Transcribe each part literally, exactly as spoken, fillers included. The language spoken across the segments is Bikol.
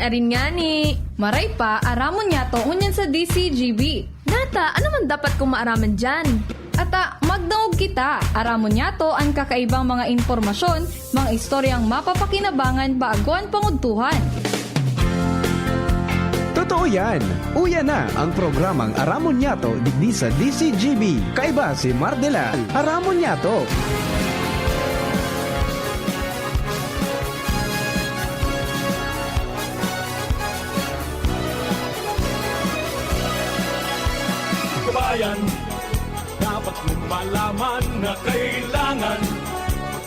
Arin ngani, maray pa, aramon niyato ngunyan sa D C G B. Nata, ano man dapat kong maaraman diyan? Ata, magdangog kita, aramon niyato an kakaibang mga impormasyon, mga istoryang mapapakinabangan bago an pangudtuhan. Totoo yan! Uya na ang programang Aramon Niyato digdi sa D C G B. Kaiba si Mardela. Aramon Niyato! Kabayan, dapat mong malaman na kailangan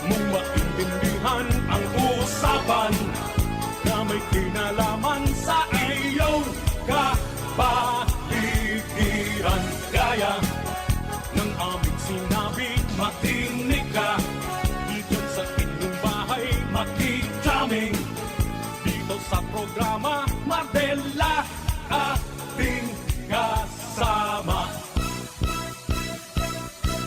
mong maintindihan ang usapan na may kinalaman sa iyong kapaligiran. Kaya ng aming sinabi, makinig ka. Dito sa inyong bahay, makikita kami. Dito sa programa, Mardela, ating kasama.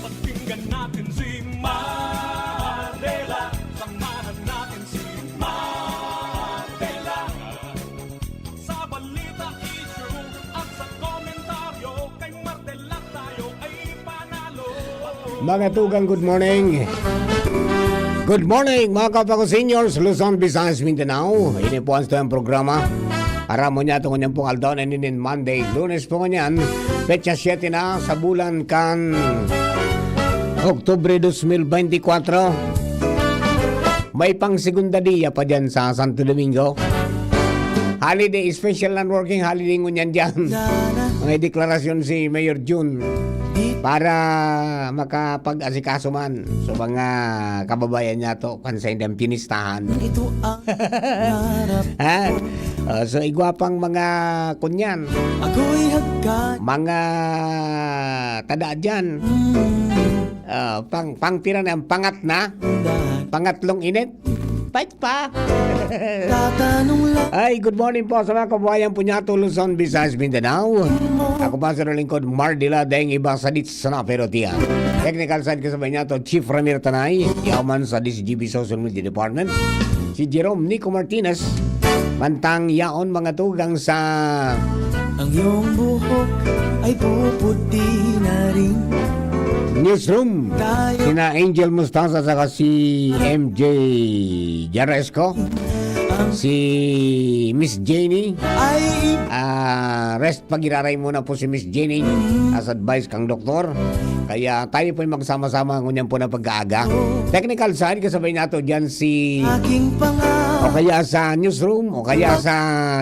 Pakinggan natin si Mardela. Samahan natin si Mardela. Sa balita, issue at sa komentaryo, kay Mardela tayo ay panalo. Mga tugang, good morning. Good morning, mga kapwa ko seniors, Luzon, Visayas, Mindanao. Ini po ang programa. Aramon niyato ngunyan pong aldaw na ini nin Monday, Lunes po ngunyan, petsa siyete na sa bulan kan Oktubre dos mil beintikwatro. May pang segunda dia pa diyan sa Santo Domingo. Holiday, special non-working holiday ngunyan diyan. May deklarasyon si Mayor Jun para makapag-asikaso man sa mga kababayan niyato kan saindang pinistahan. Ito ang harap. Ha? Oh, so, igwa pang mga kunyan. Ako'y hagkan. Mga tada dyan. Mm. Ah, pang, pang pira na, pangat na? Pangatlong init? Pait pa. Tatanong lang. Ay, good morning po sa mga kababayan po niyato, Luzon, Visayas, Mindanao. Ako pa sa lingkod, Mardila, daing iba sa Dits na pero tiyan. Technical side kasabay niyato, Chief Ramir Tanay, yaman sa D C G B Social Media Department. Si Jerome Nico Martinez, mantang yaon mga tugang sa Ang iyong buhok ay puputi na rin. Newsroom. Tayo. Sina Angel Mostaza saka si M J Jaresco. Ang Si Miss Jenny. Ay Ah, rest pag-iraray muna po si Miss Jenny as advice kang doktor. Kaya tayo po'y magsama-sama ngunyan po na pag-aaga. Technical side, kasabay nato dyan si Aking pangarap. O kaya sa newsroom, o kaya sa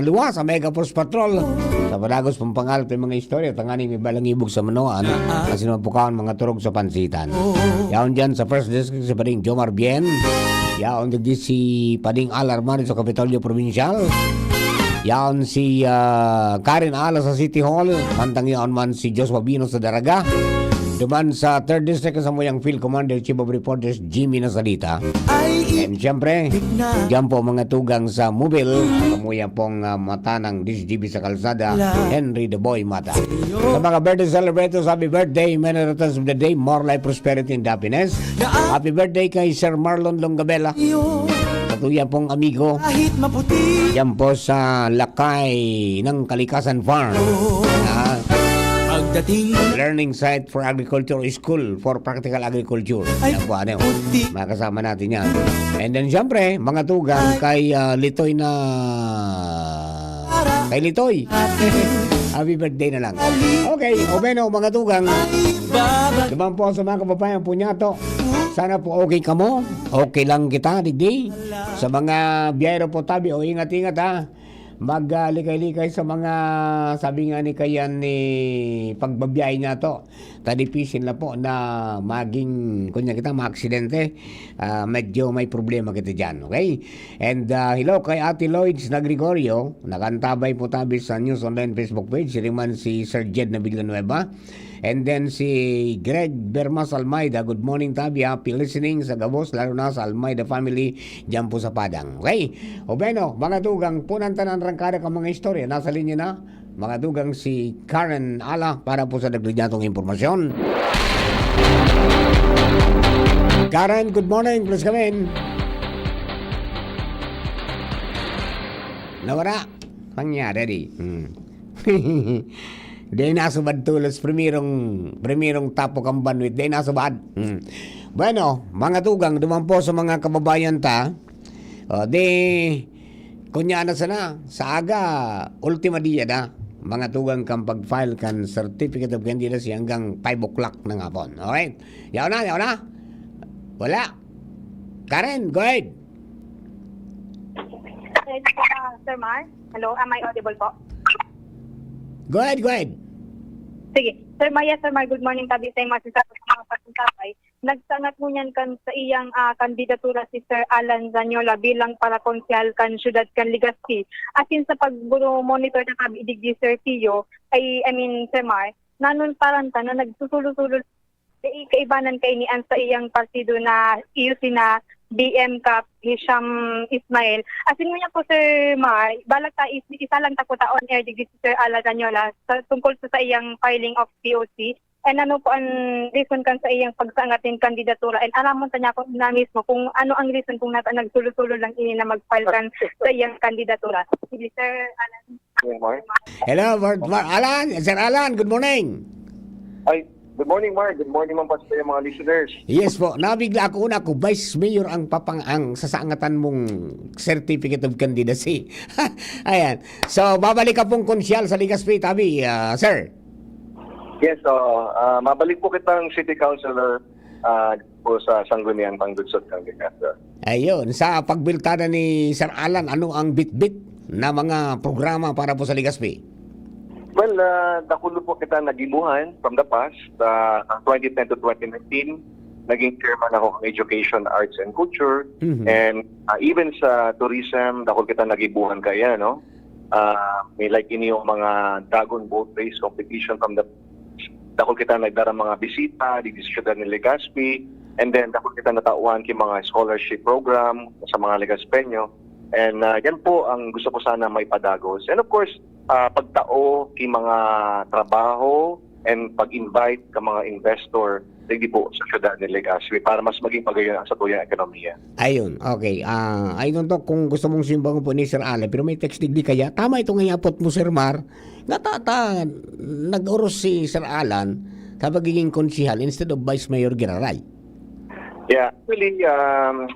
luwa, sa Mega Force Patrol. Sa Padagos, Pampanga, ito yung mga istorya. Tanganing may balang ibog sa manoan. Kasi naman pukaon, mga turog sa pansitan. Yaon dyan sa First District, si Pading Jomar Bien. Yaon digdi si Pading Al Armani sa Kapitolyo Provincial. Yaon si, ah, Karen Ala sa City Hall. Mantang yaon man si Joshua Bino sa Daraga. Duman sa Third District, sa Muyang Field Commander, Chief of Reporters, Jimmy Nasalita. Ay, And siyempre, big na. Diyan po mga tugang sa Mobile, kamuya pong, ah, mata ng D C G B sa kalsada, La. Henry the Boy Mata. Sa mga birthday celebrators, happy birthday, many returns of the day, more life, prosperity, and happiness. Na. Happy birthday kay Sir Marlon Longabela. Iyo. Katuya pong amigo. Kahit maputi. Yan po sa Lakay ng Kalikasan Farm. Oo. Ah. Pagdating. Learning site for agriculture, school for practical agriculture. Ay, yan po, ano. Puti. Makasama natin yan. And then, siyempre, mga tugang Ay. Kay, ah, Litoy na Kay Litoy. Happy birthday na lang. Okay, o bueno, mga tugang. Naman po sa mga kababayan po niyato. Sana po okay kamo. Okay lang kita, digdi. Sa mga biyahero po tabi, o ingat-ingat ha. Mag, ah, likay-likay sa mga, sabi nga ni kayan ni pagbabiyahe niyato. Ta dipisil na po na maging, kunya kita, maaksidente. Ah, medyo may problema kita dyan, okay? And, ah, hello kay Ate Lloyds na Gregorio, nakantabay po tabi sa News Online Facebook page, siring man si Sir Jed na Villanueva. And then si Greg Bermas Almeida, good morning tabi, happy listening sa gabos, lalo na sa Almeida family dyan po sa Padang. Okay? O bueno, mga tugang, punan tanan rangkada ka mga istorya, nasa linya na, mga tugang si Karen Ala para po sa dagdag niyatong impormasyon. Karen, good morning. Please come in. Nawara. Pangyari di. Hmm. Di nasubad tulos, primerong, primerong tapo kan banwit, di nasubad. Hmm. Bueno, mga tugang, duman po sa mga kababayan ta, o, di, kunya na sana, sa aga, ultima dia na, mga tugang kan pag-file kan Certificate of Candidacy hanggang five o'clock ng hapon. Alright? Yaw na, yaw na. Wala. Karen, go ahead. Yes, uh, Sir Mar? Hello, am I audible po? Go ahead, go ahead. Sige. Sir Mar, yes, Sir Mar, good morning. Tabi sa mga sa mga pagkakabay. Nagsangat ngunyan kan sa iyang ah, kandidatura si Sir Alan Zanyola bilang parakonsehal kan siyudad kan Legazpi. Asin sa pag-monitor na tabi digdi, Sir Tio, ay, I mean, Sir Mar, nanuntaran ta na nagsusulo-sulo, di kaibanan kaini an sa iyang partido na iyo sina B M Kap Hisham Ismail. Asin ngunyan po, Sir Mar, balak ta is, isa lang ta po ta on air digdi si Sir Alan Zanyola sa tungkol sa, sa iyang filing of C O C. And ano po ang reason kan sa iyang pagsangat nin kandidatura? And alamon ta niya kung na mismo kung ano ang reason kung nata nagsulo-sulo lang ini na mag-file kan sa iyang kandidatura. Sige, Sir Alan. Sir Mar? Hello, Mar, Mar, Alan, Sir Alan, good morning. Ay, good morning, Mar. Good morning man po sa iyo, mga listeners. Yes po, nabigla ako, una ko, Vice Mayor ang papang ang sasangatan mong Certificate of Candidacy. Ayan. So, babalik ka pong konsyal sa Legazpi, tabi, ah, sir. Yes, so, ah, mabalik po kitang City Councilor ah, po sa Sangguniang Panglunsod kang Legazpi. Ayun, sa pagbiltada ni Sir Alan, ano ang bitbit na mga programa para po sa Legazpi? Well, ah, dakulo po kita nagibuhan from the past. Ah, ang twenty ten to twenty nineteen, naging chairman ako ng Education, Arts, and Culture. Mhm. And ah, even sa tourism, dakul kita nagibuhan kaya, no? Ah, may like ini yung mga dragon boat race competition from the dakul kita nagdara mga bisita digdi sa siyudad ni Legazpi, and then dakul kita natauhan ki mga scholarship program sa mga Legazpeño. And ah, yan po ang gusto ko sana maipadagos. And of course, ah, pagtao ki mga trabaho and pag-invite ka mga investor digdi po sa siyudad ni Legazpi para mas maging pagayon ang satuyang ekonomiya. Ayun, okay. Ah, I don't know kung gusto mong simbangon po ni Sir Alan, pero may text digdi kaya. Tama itong iapot mo, Sir Mar. Nga ta, ta, nag-oros si Sir Alan sa pagiging konsihal instead of Vice Mayor Giraray. Yeah, actually, um,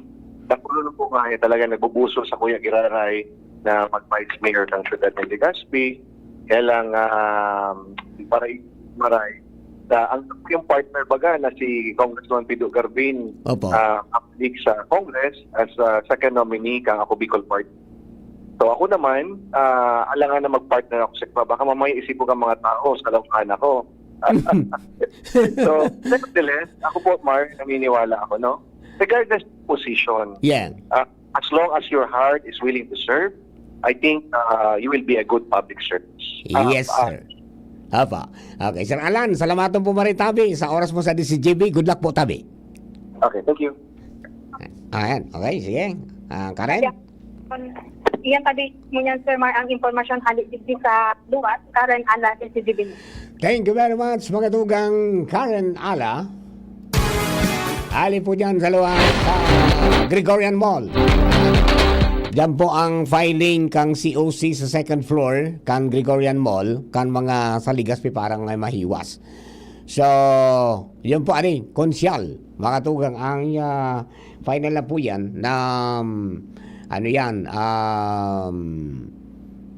nakulo na po nga eh, talaga nagbubuso sa Kuya Giraray na mag-vice mayor ng siyudad ng Legazpi. Kaya lang, um, para i- maray, sa, ang yung partner baga na si Congressman Pido Garbin, Opo. ah, kapatid sa Congress as ah, second nominee kang Ako Bicol Party. So ako naman, ah, alangan na mag-partner ako sa iba. Baka mamaya isipon ka mga tao sa lawahan ako. So, nevertheless, ako po, Mar, naniniwala ako, no? Regardless of position, Yeah. ah, as long as your heart is willing to serve, I think ah, you will be a good public service. Ah, Yes, ah, sir. Apa. Okay, Sir Alan, salamaton po maray tabi sa oras mo sa D C G B. Good luck po tabi. Okay, thank you. Ayan, okay, sige. Ah, Karen? Yeah. Um, iyan tabi mo niyan, Sir Mar, ang impormasyon hali digdi sa luwas, Karen Alan, D C G B. Thank you very much, mga tugang Karen Ala. Ali po dyan sa luwas sa Gregorian Mall. Diyan po ang filing kang C O C sa second floor kan Gregorian Mall, kan mga sa Legazpi parang may mahiwas. So, yun po, ani, konsyal, mga tugang, ang ah, final na po yan na, um, ano yan, um,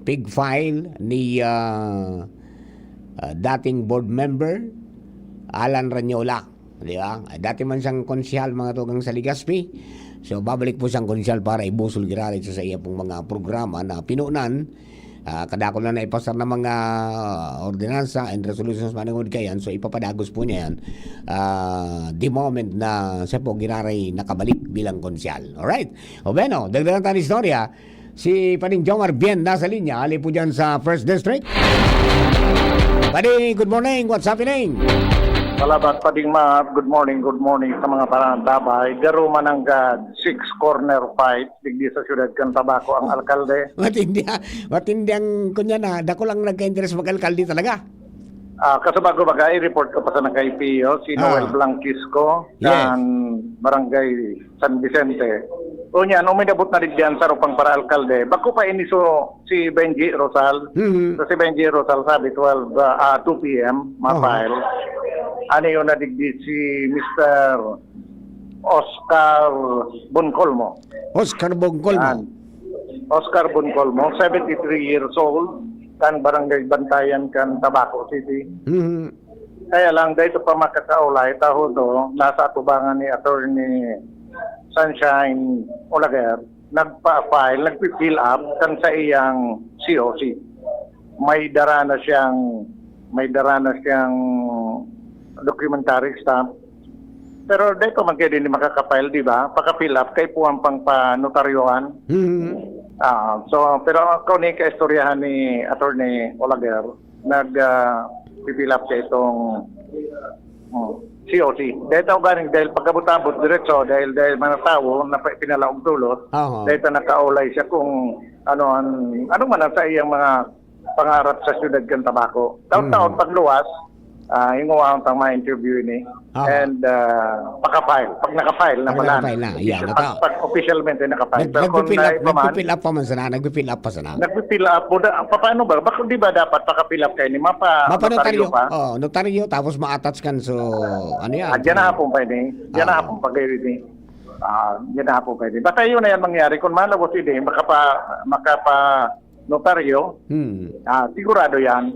pig file ni ah, ah, dating board member, Alan Ranyola. Di ba? Dati man siyang konsehal, mga tugang, sa Legazpi. So, babalik po siyang konsehal para ibusol giraray sa, sa iya pong mga programa na pinunan. Ah, kadakol na naipasar na mga ordinansa and resolutions manungod kayan. So, ipapadagos po niya yan ah, the moment na siya po giraray nakabalik bilang konsehal. Alright? O bueno, dagdagan tayo ng istorya. Si Pading Jomar Bien nasa linya. Ali po dyan sa First District. Pading, good morning. What's happening? Salamat, Pading Map. Good morning, good morning sa mga parantabay. Garo mananggad, six corner fight, digdi sa siyudad kan Tabaco ang alkalde. Matindi, ah. Matindi ang kunya na. Dako lang nagka-interes mag-alkalde talaga. Ah, kaso bago baga, i-report ko pa sana kay Pio, si Noel Ah. Blanquisco, Yes. kan Barangay San Vicente. Unya, nung minabot na digdiyan sa rupang para alkalde, bako pa ini so si Benji Rosal. Mhm. So si Benji Rosal sabi, twelve, ah, ah, two P M, Aha. ma-file. Ano yun na digdi si Mister Oscar Boncolmo? Oscar Boncolmo. Yan. Oscar Boncolmo, seventy-three years old, kan Barangay Bantayan, kan Tabaco City. Mhm. Kaya lang, dahil ito pa makakaulay, taho to, nasa atubangan ni Attorney Sunshine Olaguer, nagpa-file, nagpi-fill up kan sa iyang C O C. May dara na siyang, may dara na siyang documentary stamp. Pero dito man kayo din makaka-file, di ba? Paka-fill up, kay puwang pang panotaryohan. Mhm. Ah, so, pero ako ni kaistoryahan ni Attorney Olaguer, nag, ah, pi-fill up siya itong, oh, C O C. Dahil tao ganing, dahil pagkabot-abot, diretso, dahil, dahil mga tao na pa-, pinalaog tulot, Aha. dahil ta nakaulay siya kung ano ang, ano man ang sa iyang mga pangarap sa siyudad kan Tabaco. Taon-taon, Mhm. pagluwas, ah, hinguwaon tang mga interview ini. Aha. And, ah, paka-file. Pag naka-file na Pag pala. naka-file na, yan, Official, nata- pag, pag officialmente naka-file. Nag-, Pero kung nagpi-fill up, naiba man, nagpi-fill up pa man sana, nagpi-fill up pa sana. Nagpi-fill up po. Da-, pa-, paano ba? Baka di ba dapat paka-fill up kayo ni mapa-, Mapa-notaryo. notaryo pa? Oo, notaryo, tapos ma-attach kan so, ano yan? Ah, diyan na hapon pa ini. Diyan na Oo. hapon pa kayo ini. Ah, diyan na hapon pa ini. Basta yun na yan mangyari. Kung malabos ini, makapa-, makapa-notaryo, Hmm. ah, sigurado yan.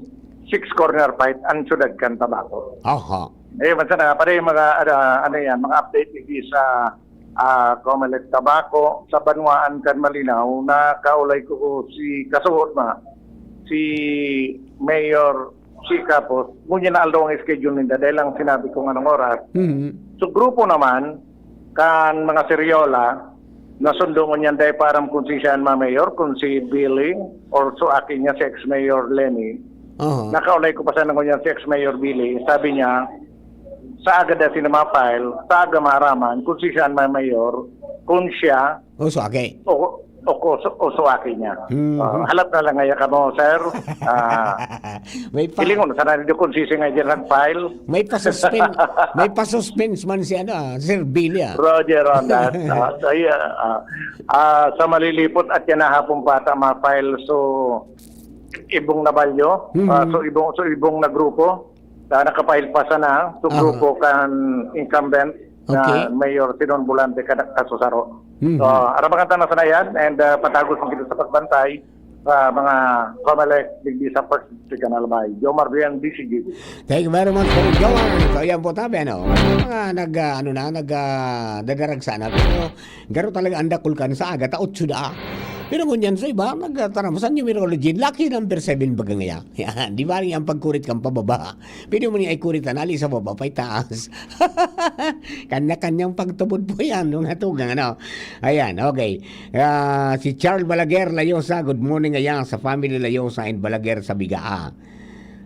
Six corner fight ang siyudad kan Tabaco. Aha. Eh, man sana, pare, mga, ano, ano yan, mga update digdi sa, ah, Comelec Tabaco, sa banwaan kan Malinao, na kaulay ko si kasuod na, si Mayor si Kapos, ngunyan na aldaw ang schedule ninda, dahil lang sinabi kung anong oras. Mhm. So, grupo naman, kan mga Seriola, na sundo ngunyan dahil pa aram kung si siya ang mayor, kung si Billy, or so akin niya si ex-mayor Lenny. Aha. Nakaulay ko pa sana ngunyan si ex-mayor Billy. Sabi niya, sa aga da sinamapile, sa aga maaraman kung si siya ang mayor, kung siya O, so agi. o, o, o, o so akin niya. Mhm. Ah, halat na lang ngaya kamo, sir. Ah, May pa- Ilingon, sana nindo kung sisingay dyan ang file. May pa-suspen-, may pa-suspense man si, ano, ah, Sir Billy, ah. Roger on that. Ah, so, yeah, ah, ah, sa malilipot at yan na hapon pa ata ma-file. So, Ibong na Balyo, Mhm. ah, so Ibong, so Ibong na grupo, ah, naka-file pa sana. So, Aha. grupo kan incumbent na Okay. Mayor Sinon Volante ka, kasusaro. Mhm. So, arabangan ta na sana yan and, ah, patagos ang kita sa pagbantay sa mga Comelec digdi sa First District kan Albay. Jomar Bien, D C G. Thank you very much, Sir Jomar. So, yan po, tabi, ano, mga nag, ah, ano na, nag, ah, dadaragsa na. Pero, garo talaga ang dakul kan sa aga, ta otso da. Pero ngunyan sa iba, nagtaram sa numerology, lucky number seven baga ngaya. Yan, di ba, ang pagkurit kan pababa? Pwede mo niya ikurit, anali sa baba, pa itaas. Kanya-kanyang pagtubod po yan, nung hatugang, ano. Ayan, okay. Ah, si Charles Balaguer Layosa, good morning, ayan, sa family Layosa and Balaguer sa Bigaa.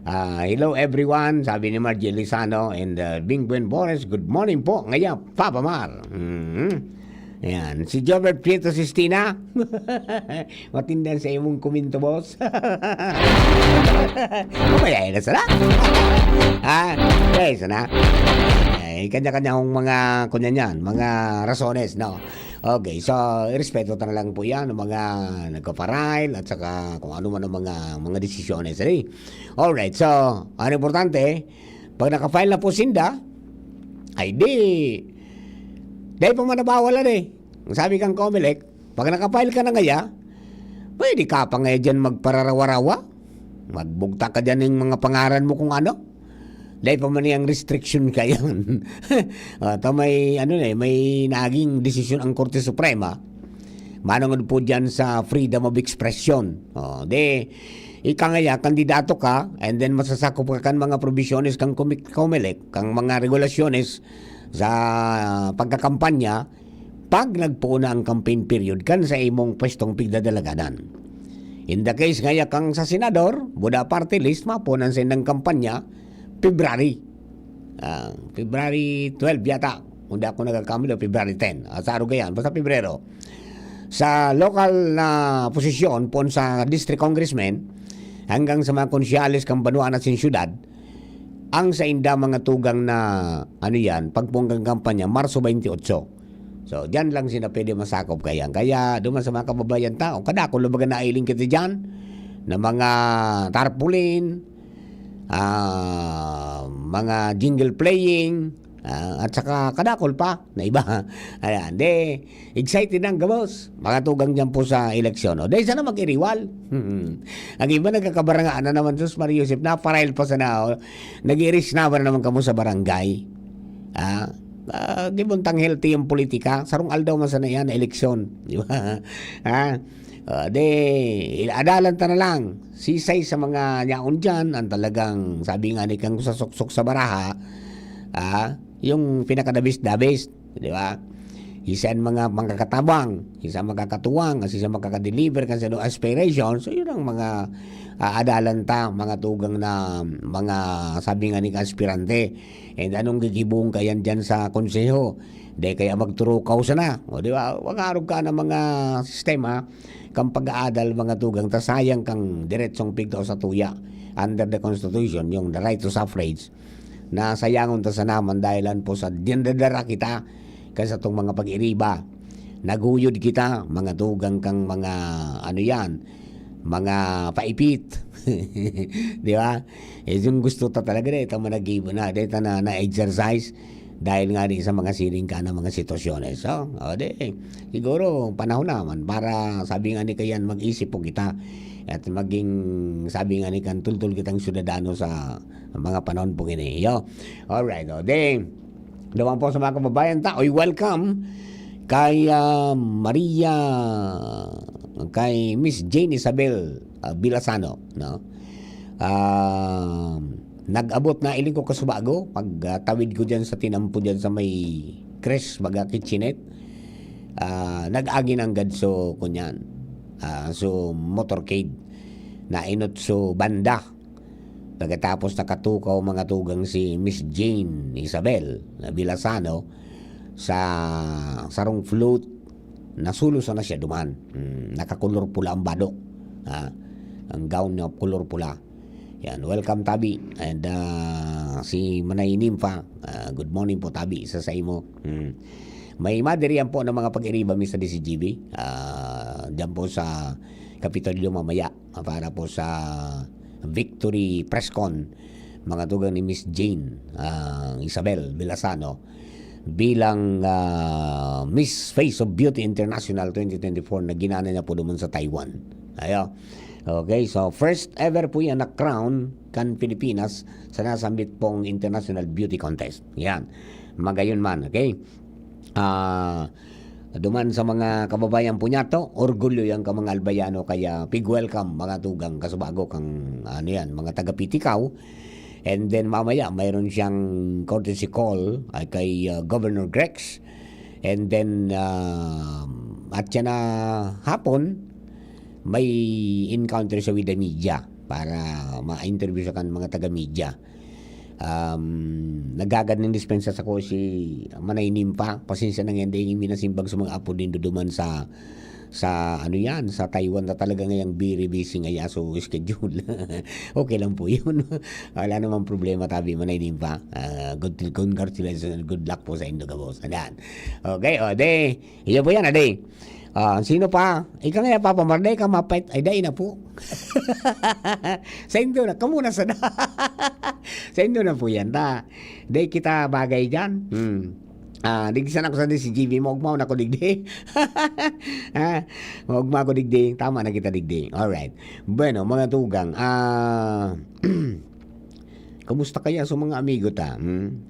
Ah, hello everyone, sabi ni Margie Lizano and, uh, Bing Buen Bores, good morning po, ngaya, Papa Mar. Mhm. Ayan, si Jobert Prieto Sistina. Matindan sa imong komento, boss. Mamaya na sana. Ah, okay, sana. Ay, kanya-kanya akong mga, kunya niyan, mga rasones, no? Okay, so, irespeto ta na lang po yan, ang mga nagpa-file at saka kung ano man ang mga, mga desisyones, eh. Alright, so, ang importante, pag naka-file na po sinda, ay di, dahil pa man nabawalan eh. Ang sabi kang Comelec, pag naka-file ka na ngaya, pwede ka pa ngaya dyan magpararawa-rawa. Magbugtak ka dyan ng mga pangaran mo kung ano. Dahil pa man yung restriction ka yan. Ah, ta may, ano na eh, may naging desisyon ang Korte Suprema. Manungod po dyan sa freedom of expression. Oh, de, ika ngaya, kandidato ka, and then masasakop ka kan mga provisiones kang Comic-, Comelec, kang mga regulasyones sa pagkakampanya, pag nagpoon na ang campaign period kan sa imong pwestong pigdadalagadan. In the case ngaya kang sa senador, Buda Party List, mapoon ang sindang kampanya, February. Ah, February twelve yata, kung di ako nagkakamali, o February ten. Ah, sa Arugayan, basta Pebrero. Sa lokal na posisyon, poon sa district congressman, hanggang sa mga konsyales kang banwa na sin syudad, ang sainda mga tugang na, ano yan, pagpunggang kampanya, Marso twenty-eight. So, diyan lang sila pwede masakop kaiyan. Kaya, duman sa mga kababayan ta, o kadakul na baga nailing kita diyan, na mga tarpaulin, ah, mga jingle playing, ah, at saka kadakul pa na iba. Ayan, de, excited na ang gabos, mga tugang diyan po sa eleksyon. O, dahil sana mag-iriwal. Ang iba nagkakabarangaan na naman, Sus Maria Joseph, naparahil pa sana, o, nag-iiris na ba na naman kamo sa barangay? Ah, ah, gibuntang healthy yung politika. Sarong aldaw man sana yan, eleksyon. Di ba? Ah, ah, de, il-, adalan ta na lang. Sisay sa mga yaon dyan, ang talagang, sabi nga ni kang sa suksok sa baraha, ah, yung pinakadabis-dabis, di ba? Isa ang mga, mga kakatabang, isa ang makakatuwang, isa ang makakadeliver kan sa aspiration. So, yun ang mga, ah, adalan ta, mga tugang na, mga, sabi nga ni aspirante. And anong gigibong kayan dyan sa konseho? Di kaya magturukaw sana. O, di ba? Mag-arog ka ng mga sistema, kang pag-aadal, mga tugang, ta sayang kang diretsong pigtao sa tuya under the Constitution, yung the right to suffrage, na sayangon ta sana man dahilan po sa dinadara kita kan satong mga pag-iriba. Naguyod kita, mga tugang kang mga, ano yan, mga paipit. Di ba? Eh, yung gusto ta talaga, di ta managibo na, di ta na, na-exercise dahil nga di sa mga siring ka na mga sitwasyones. So, o, di, siguro, panahon naman para, sabi nga ni Kayan, mag-isip po kita at maging, sabi nga ni Kan, tultol kitang syudadano sa mga panahon po ini. Yo. Alright, o, di, naman po sa mga kababayan ta, oy, welcome kay, ah, Maria, kay Miss Jane Isabel, ah, Bilasano, no? Ah, nag-abot na, iling ko kasubago, pag, ah, tawid ko dyan sa tinampo dyan sa may Chris, baga kitchenette, ah, nag-agi nanggad so, kunyan, ah, so motorcade, nainot so banda. Pagkatapos nakatukaw mga tugang si Miss Jane Isabel na Bilasano sa sarong float, nasulo sana siya duman. Hmm, nakakulor pula ang bado. Ah, ang gown niya kulor pula. Yan, welcome tabi. And, ah, si Manay Nympha, ah, good morning po tabi sa saimo. Hmm. May madiriyan po ng mga pag-iriba mi sa D C G B. Ah, diyan po sa Kapitolyo mamaya, ah, para po sa Victory Press Con, mga tugang ni Miss Jane, ah, Isabel Villasano, bilang, ah, Miss Face of Beauty International twenty twenty-four na ginana niya po duman sa Taiwan. Ayo. Okay, so first ever po yan na crown kan Pilipinas sa nasambit pong International Beauty Contest. Yan. Magayon man, okay? Ah, duman sa mga kababayan po niya to, orgulyo yan ka mga Albayano, kaya big welcome, mga tugang kasubago kang, ano yan, mga taga Pitikaw. And then mamaya, mayroon siyang courtesy call ay kay, ah, Governor Grex. And then, ah, at siya na hapon, may encounter siya with the media para ma-interview siya kan mga taga-media. Um, nagagad ng dispensa sa ko si Manay Nympha. Pasensya na ngayon, dahil minasimbag sa mga apo din duduman sa, sa ano yan, sa Taiwan na talaga ngayang very busy ngaya so schedule. Okay lang po yun. Wala namang problema tabi, Manay Nympha. Ah, good, congratulations and good luck po sa indo gabos. Ayan. Okay, o, de. Iyo po yan, ade. Ah, sino pa? Ika nga, Papa Mar, dai ka mapait. Ay, dai na po. Sa indo na, kamo na sana. Sa indo na po yan, ta. Dai kita bagay dyan. Hmm. Ah, digdi sana ako sa D C G B, maugmaw na ako digdi. Ah, maugma ako digdi. Tama na kita digdi. Alright. Bueno, mga tugang. Ah, kumusta kaya sa mga amigo ta? Hmm?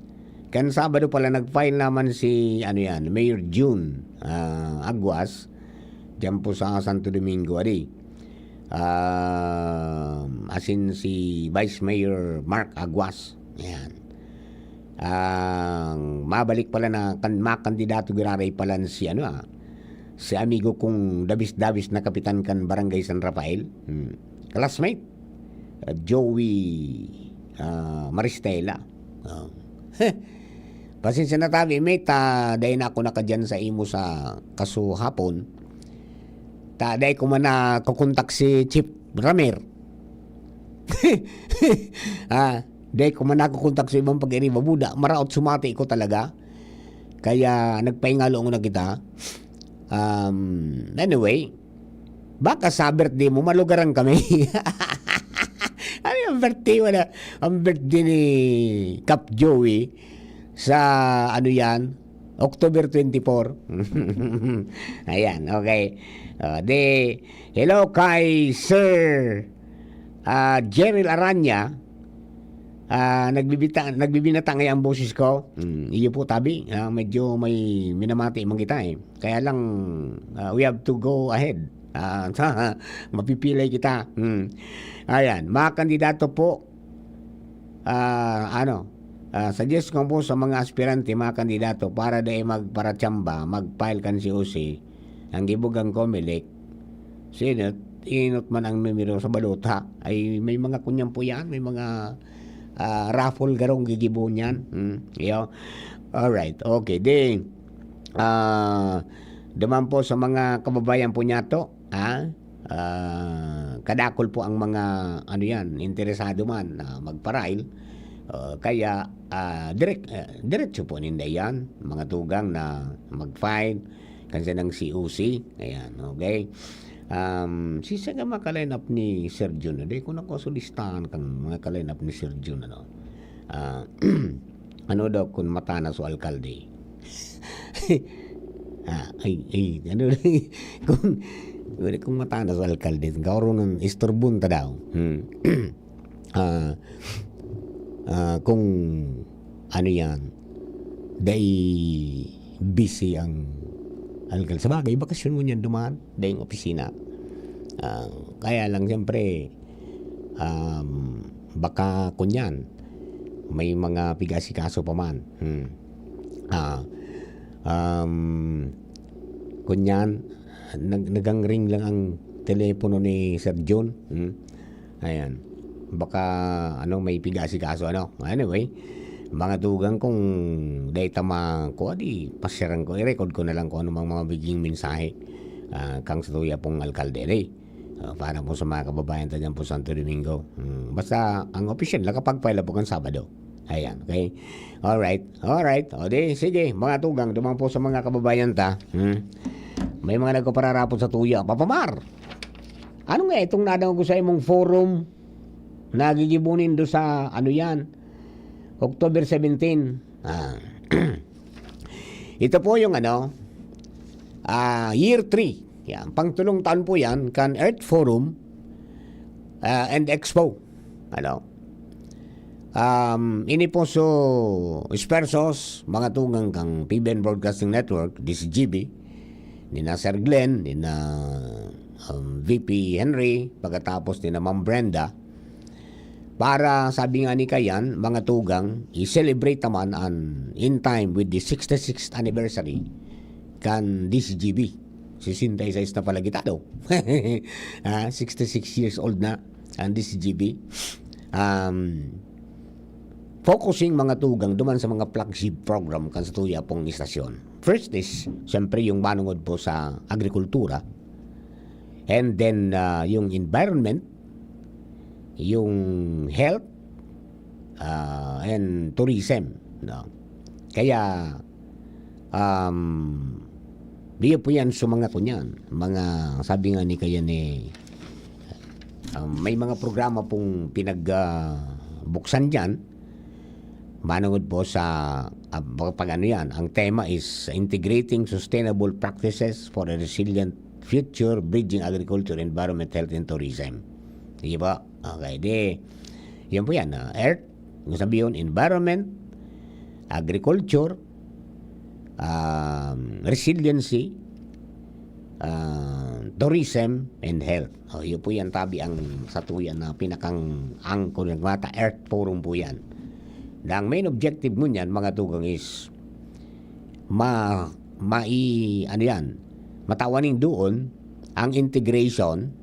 Kan Sabado pala, nag-file naman si, ano yan, Mayor June, ah, Aguas, diyan po sa Santo Domingo, adi. Ah, as in, si Vice Mayor Mark Aguas. Ayan. Ang mabalik pala na kan, makandidato giraray pala si, ano, ah, si amigo kong dabis-dabis na kapitan kan Barangay San Rafael. Hmm. Classmate, ah, Joey, ah, Maristela. Oh. Pasensya na tabi, mate, ah, dai na ako nakadyan sa imo sa kasuhapon. Ta, dai ko man nakukontak si Chief Ramir. Ah, Dai ko man nakukontak sa ibang pag-iriba, buda, maraot sumati ko talaga. Kaya nagpahingalo nguna kita. Um, anyway, baka sa birthday mo, malugaran kami. Ano yung birthday mo na? Ang birthday ni Kap Joey sa, ano yan, October twenty-four. Ayan, okay. Uh, de, hello kay Sir ah, Jerrel Aranya. Ah, nagbibita-, nagbibinata ngayon ang boses ko. Hmm, iyo po, tabi. Ah, medyo may minamati man kita eh. Kaya lang, ah, we have to go ahead. Ah, mapipilay kita. Hmm. Ayan, mga kandidato po, ah, ano, ah, suggest ko po sa mga aspirante, mga kandidato, para dai magparachamba, mag-file kan C O C, ang gibugang Comelec, Senate, inot man ang numero sa balota. Ay, may mga kunyan po yan, may mga, ah, raffle garong gigibo niyan. Hmm, iyo. Alright, okay. Di, ah, duman po sa mga kababayan po niyato, ha? Ah, kadakol po ang mga, ano yan, interesado man na magpa-file. Ah, kaya, ah, direk-, ah, diretso po ninda yan, mga tugang na mag-file kan sanang C O C. Ayan, okay. Um, sisay ka maka-line up ni Sir Jun? Di ko na ko sulistahan kang mga ka-line up ni Sir Jun, ano? Ah, ano daw kung matanas o alkalde? Ah, ay, ay, ano, kung, wala kung matanas o alkalde, karoon ng istorbon ta daw. Hmm. Ah, ah, kung ano yan, dai busy ang alkalde. Sabagay, bakasyon ngunyan duman, daing opisina. Ah, kaya lang, siyempre, um, baka kunyan, may mga pigasikaso pa man. Hmm. Ah, um, kunyan, nag-, nagangring lang ang telepono ni Sir Jun. Hmm. Ayan. Baka, ano, may pigasikaso, ano. Anyway, mga tugang, kung dai ta ma-, kung di, pasyaran ko, i-record ko na lang kung ano mang mga magiging mensahe, ah, kang sa tuya pong alkalde, eh. Ah, para po sa mga kababayan ta dyan po, Santo Domingo. Hmm, basta, ang opisyal, nakapag-file na po kan Sabado. Ayan, okay? Alright, alright. O di, sige, mga tugang, duman po sa mga kababayan ta. Hmm? May mga nagpapararapot sa tuya. Papa Mar! Ano nga itong nadangog ko sa imong forum? Nagigibo nindo sa, ano yan? October seventeen. Ah. Ito po yung ano, ah, year three. Yan. Pangtulong taon po yan kan Earth Forum, ah, and Expo. Ano? Um, ini po so, esfuerzos, mga tugang kang P B N Broadcasting Network, D Z G B, ni na Sir Glenn, ni na, um, V P Henry, pagkatapos ni na Ma'am Brenda, para, sabi nga ni Kayan, mga tugang, i-celebrate naman an In Time with the sixty-sixth anniversary kan D Z G B. Sesenta y seis na pala kita, no? Ah, sixty-six years old na ang D Z G B. Um, focusing, mga tugang, duman sa mga flagship program kan sa tuya pong istasyon. First is, siyempre, yung manungod po sa agrikultura. And then, ah, yung environment, yung health, ah, and tourism, no? Kaya, um, diyo po yan sa mga kunyan. Mga, sabi nga ni Kayan, eh, um, may mga programa pong pinag, ah, buksan dyan. Manungod po sa, ah, pag ano yan, ang tema is Integrating Sustainable Practices for a Resilient Future, Bridging Agriculture, Environment, Health, and Tourism. Sige po. Okay, di, yun po yan, ah, earth, yung sabi yun, environment, agriculture, um, resiliency, ah, tourism, and health. O, yun po yan, tabi ang satuyan na pinakang angkor ng mata, Earth Forum po yan. Na ang main objective mo niyan, mga tugang, is ma-, mai-, ano yan, matawan ning doon ang integration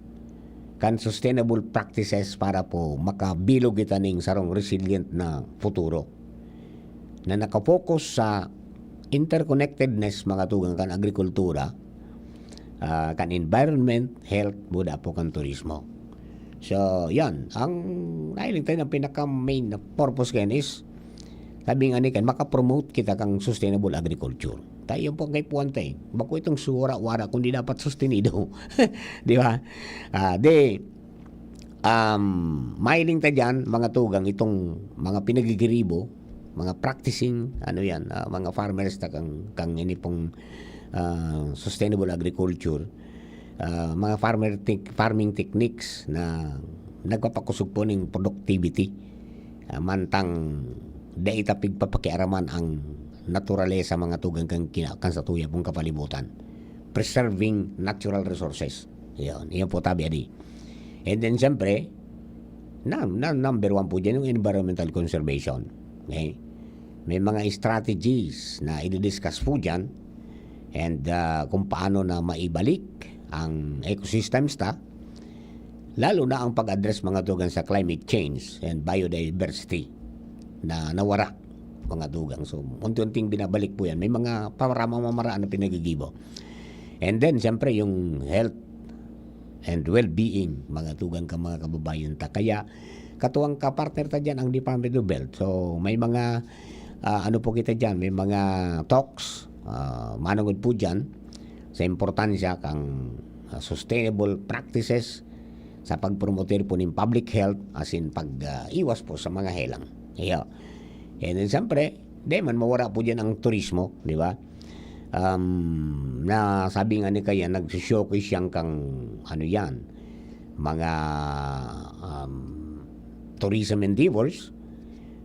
kan sustainable practices para po makabilog kita ning sarong resilient na futuro na nakapokus sa interconnectedness, mga tugang, kan agrikultura, ah, kan environment, health, buda po kan turismo. So, yan. Ang nahiling tayo, ang pinaka-main na purpose kayan is, sabi nga ni Ken, makapromote kita kang sustainable agriculture. Tayo yung pagkaipuan tayo. Bako itong suwara-wara, kundi dapat sustenido. Di ba? Ah, di, um, mahiling ta dyan, mga tugang, itong mga pinagigiribo, mga practicing, ano yan, ah, mga farmers ta kang, kang ini pong, ah, sustainable agriculture, ah, mga farmer tech-, farming techniques na nagpapakosog po ning productivity, ah, mantang dai ta pigpapakiaraman ang naturalesa, mga tugang, kan kina-, kan satuya pong kapalibutan. Preserving natural resources. Yun, yun po tabi, adi. And then, siyempre, na, na, number one po dyan yung environmental conservation. Okay? May mga strategies na i-discuss po dyan and, ah, kung paano na maibalik ang ecosystems ta, lalo na ang pag-address, mga tugang, sa climate change and biodiversity na nawara, mga tugang. So, unti-unting binabalik po yan. May mga pamaramamaraan na pinagigibo. And then, siyempre, yung health and well-being, mga tugang, ka mga kababayan ta. Kaya, katuwang ka-partner ta dyan ang Department of Health. So, may mga, ah, ano po kita dyan, may mga talks, ah, manungod po dyan sa importansya kang, ah, sustainable practices sa pagpromote po ning public health, as in pag, ah, iwas po sa mga helang. Iyo. And then, siyempre, di man mawara po dyan ang turismo, di ba? Um, na sabi nga ni Kaya, nagsi-showcase siyang kang, ano yan, mga, um, tourism endeavors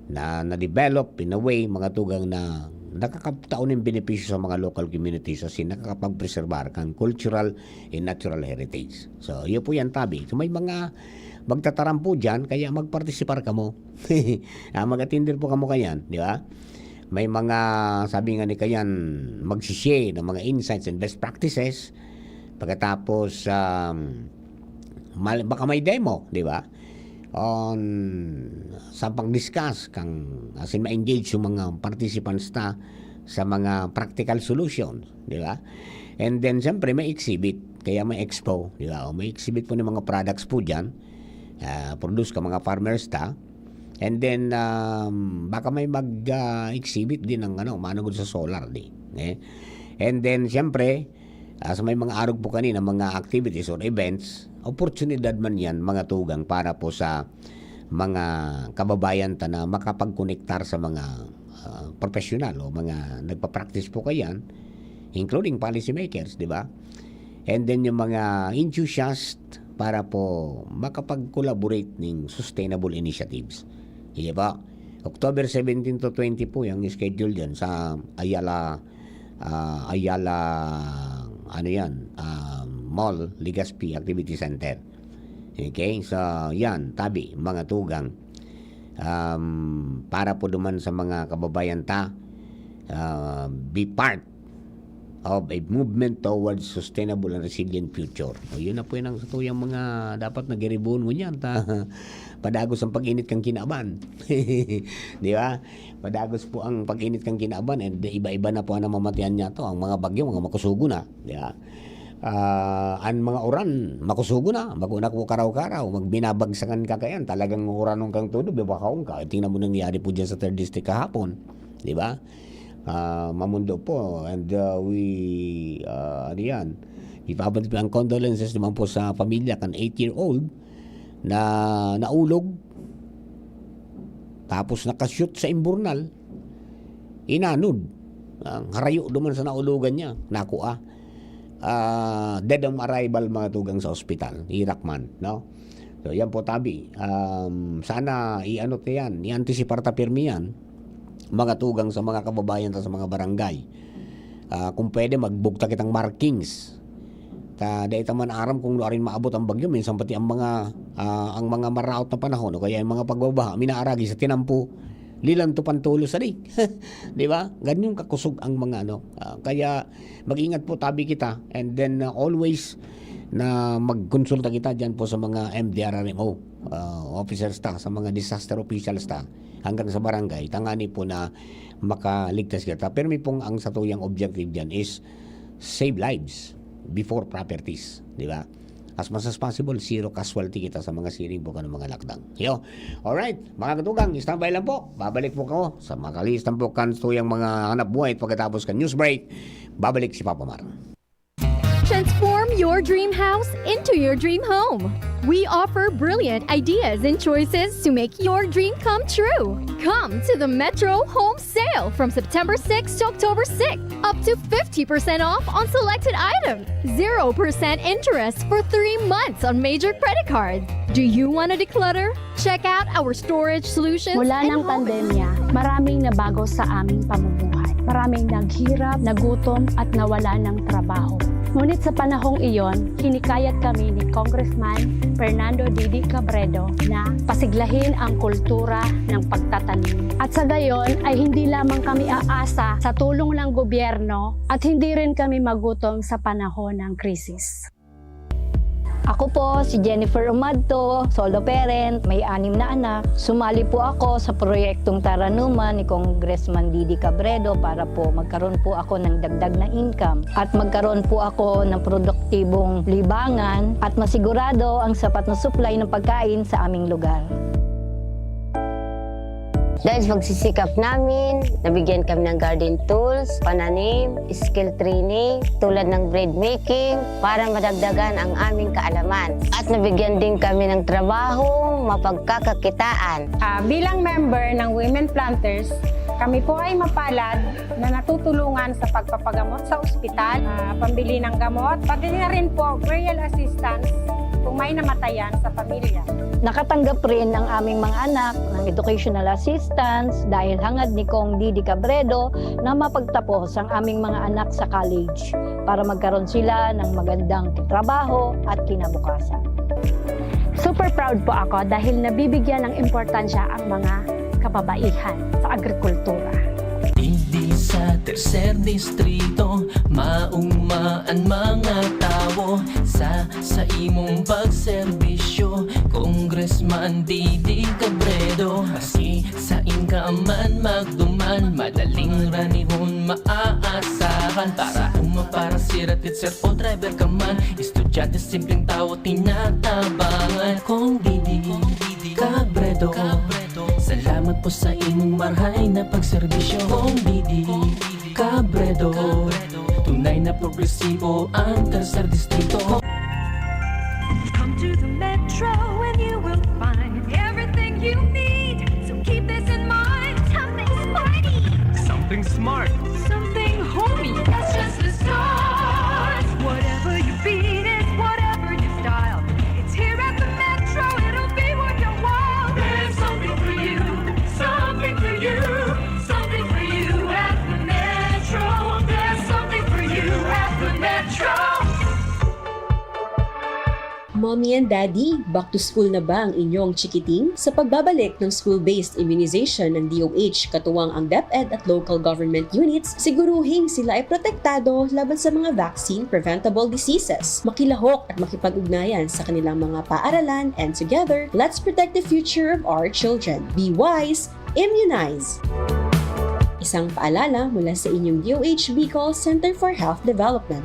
na na-develop in a way, mga tugang, na nakakatao ng benepisyo sa mga local communities, as in, nakakapagpreserbar kan cultural and natural heritage. So, yun po yan, tabi. So, may mga magtataram po dyan, kaya magpartisipar kamo. Ah, mag-attender po kamo kayan, di ba? May mga, sabi nga ni Kayan, magsishare ng mga insights and best practices. Pagkatapos, um, mal-, baka may demo, di ba? On, sa pag-discuss, kang, as in, ma-engage yung mga participants ta sa mga practical solutions, di ba? And then, siyempre, may exhibit, kaya may expo, di ba? O, may exhibit po ng mga products po dyan, ah, produce ka mga farmers ta. And then, um, baka may mag, ah, exhibit din ng, ano, manugod sa solar, di. Eh? And then, siyempre, ah, sa may mga arog po kanina, mga activities or events, oportunidad man yan, mga tugang, para po sa mga kababayan ta na makapagkonektar sa mga, ah, professional o mga nagpa-practice po kayan, including policymakers, di ba? And then yung mga enthusiast para po makapag-collaborate ning sustainable initiatives. Di ba? October seventeen to twenty po yung schedule dyan sa Ayala, ah, Ayala, ano yan, ah, Mall, Legazpi Activity Center. Okay? So, yan, tabi, mga tugang. Um, para po duman sa mga kababayan ta, ah, be part of a movement towards sustainable and resilient future. O, yun na po yun ang satuyang mga dapat nagiribon ngunyan. Ta, padagos ang pag-init kang kinaban. Di ba? Padagos po ang pag-init kang kinaban, and iba-iba na po ang namamatian niya to. Ang mga bagyo, mga makusugo na. Di ba? Ah, ang mga uran, makusugo na. Bago na po karaw-karaw. Magbinabagsakan ka kayan. Talagang uranon kang todo, bibakaon ka. Tingnan mo nangyari po dyan sa third district kahapon. Di ba? Ah, mamundo po. And, ah, we, ah, ano yan? Ipabalik ang condolences naman po sa pamilya kan eight-year-old na naulog. Tapos nakashoot sa imburnal. Inanod. Ang harayo duman sa naulogan niya. Naku, ah. Ah, dead on arrival, mga tugang, sa ospital. Irak man, no? So, yan po, tabi. Um, sana i-ano ta yan, i-antisipar ta pirmi yan, mga tugang, sa mga kababayan ta sa mga barangay. Ah, kung pwede, magbugta kitang markings. Ta, dai ta man aram kung nuarin maabot ang bagyo. Minsan pati ang mga, ah, ang mga maraot na panahon o kaya yung mga pagbabaha, minaaragi sa tinampo, lilantupan tolos, adi. Di ba? Ganyan kakusog ang mga ano. Ah, kaya mag-ingat po, tabi kita. And then, ah, always na magkonsulta kita dyan po sa mga M D R R M O, ah, officers ta, sa mga disaster officials ta, hanggang sa barangay. Tangani po na makaligtas kita. Pero may pong ang satuyang objective dyan is save lives before properties. Di ba? As much as possible, zero casualty kita sa mga siring po kan mga lakdang. Yo. Alright, mga katugang, standby lang po. Babalik po ako sa makalihis na po kan tuyang mga hanapbuhay pagkatapos kan news break. Babalik si Papa Mar. Transform your dream house into your dream home. We offer brilliant ideas and choices to make your dream come true. Come to the Metro Home Sale from September sixth to October sixth. Up to fifty percent off on selected items. Zero percent interest for three months on major credit cards. Do you want to declutter? Check out our storage solutions Mula and ng home pandemya, maraming nabago sa aming pamumuhay. Maraming naghirap, nagutom at nawala ng trabaho. Ngunit sa panahong iyon, hinikayat kami ni Congressman Fernando Didi Cabredo na pasiglahin ang kultura ng pagtatanim. At sa gayon ay hindi lamang kami aasa sa tulong ng gobyerno at hindi rin kami magutom sa panahon ng krisis. Ako po si Jennifer Umadto, solo parent, may anim na anak. Sumali po ako sa proyektong Taranuman ni Congressman Didi Cabredo para po magkaroon po ako ng dagdag na income at magkaroon po ako ng produktibong libangan at masigurado ang sapat na supply ng pagkain sa aming lugar. Dahil sa pagsisikap namin, nabigyan kami ng garden tools, pananim, skill training, tulad ng bread making, para madagdagan ang aming kaalaman. At nabigyan din kami ng trabahong mapagkakakitaan. Ah, bilang member ng Women Planters, kami po ay mapalad na natutulungan sa pagpapagamot sa ospital, ah, pambili ng gamot, pati na rin po burial assistance kung may namatayan sa pamilya. Nakatanggap rin ang aming mga anak ng educational assistance dahil hangad ni Cong Didi Cabredo na mapagtapos ang aming mga anak sa college para magkaroon sila ng magandang trabaho at kinabukasan. Super proud po ako dahil nabibigyan ng importansya ang mga kababaihan sa agrikultura. Digdi sa tercer distrito, maugma an mga tawo sa, sa imong pagserbisyo, Congressman Didi Cabredo. Maski sain ka man magduman, madaling ranihon maaasahan. Para uma, para sira, teacher o driver ka man, estudyante, simpleng tawo, tinatabangan. Cong Didi Cabredo, salamat po sa imong marhay na pagserbisyo. Cong Didi Cabredo, tunay na progresibo ang Tercer Distrito. Come to the Metro and you will find everything you need. So keep this in mind. Something sporty. Something smart. Something homey. That's just the start. Whatever your beat is, whatever your style, it's here at the Metro. It'll be worth your while. There's something for you. Something for you. Something for you at the Metro. There's something for you at the Metro. Mommy and Daddy, back to school na ba ang inyong chikiting? Sa pagbabalik ng school-based immunization ng D O H katuwang ang DepEd at local government units, siguruhing sila ay protektado laban sa mga vaccine-preventable diseases. Makilahok at makipag-ugnayan sa kanilang mga paaralan, and together, let's protect the future of our children. Be wise, immunize! Isang paalala mula sa inyong D O H Bicol Center for Health Development.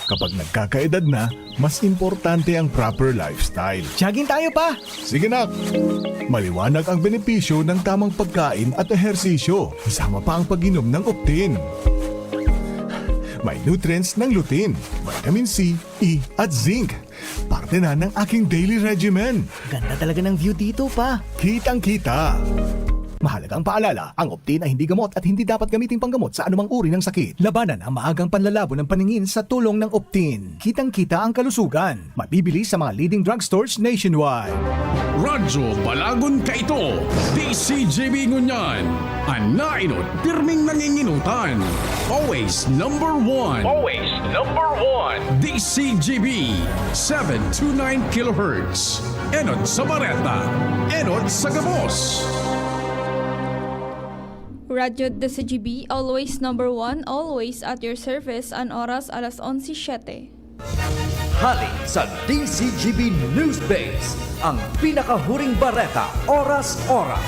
Kapag nagkakaedad na, mas importante ang proper lifestyle. Jogging tayo, pa! Sige, nak! Maliwanag ang benepisyo ng tamang pagkain at ehersisyo, kasama pa ang pag-inom ng Optin. May nutrients ng lutein, vitamin C, E, at zinc. Parte na ng aking daily regimen. Ganda talaga ng view dito, pa! Kitang-kita! Mahalagang paalala, ang Optin ay hindi gamot at hindi dapat gamiting panggamot sa anumang uri ng sakit. Labanan ang maagang panlalabo ng paningin sa tulong ng Optin. Kitang-kita ang kalusugan. Mabibili sa mga leading drugstores nationwide. Radyo Balagon Kaito, D C G B Ngunyan. An nainot, pirming nanginginutan. Always number one. Always number one. D C G B, seven two nine kilohertz. Enot sa bareta, enot sa gabos. Radyo D C G B, always number one, always at your service, an oras alas onse siete. Hali sa D C G B News Base, ang pinakahuring bareta, oras-oras.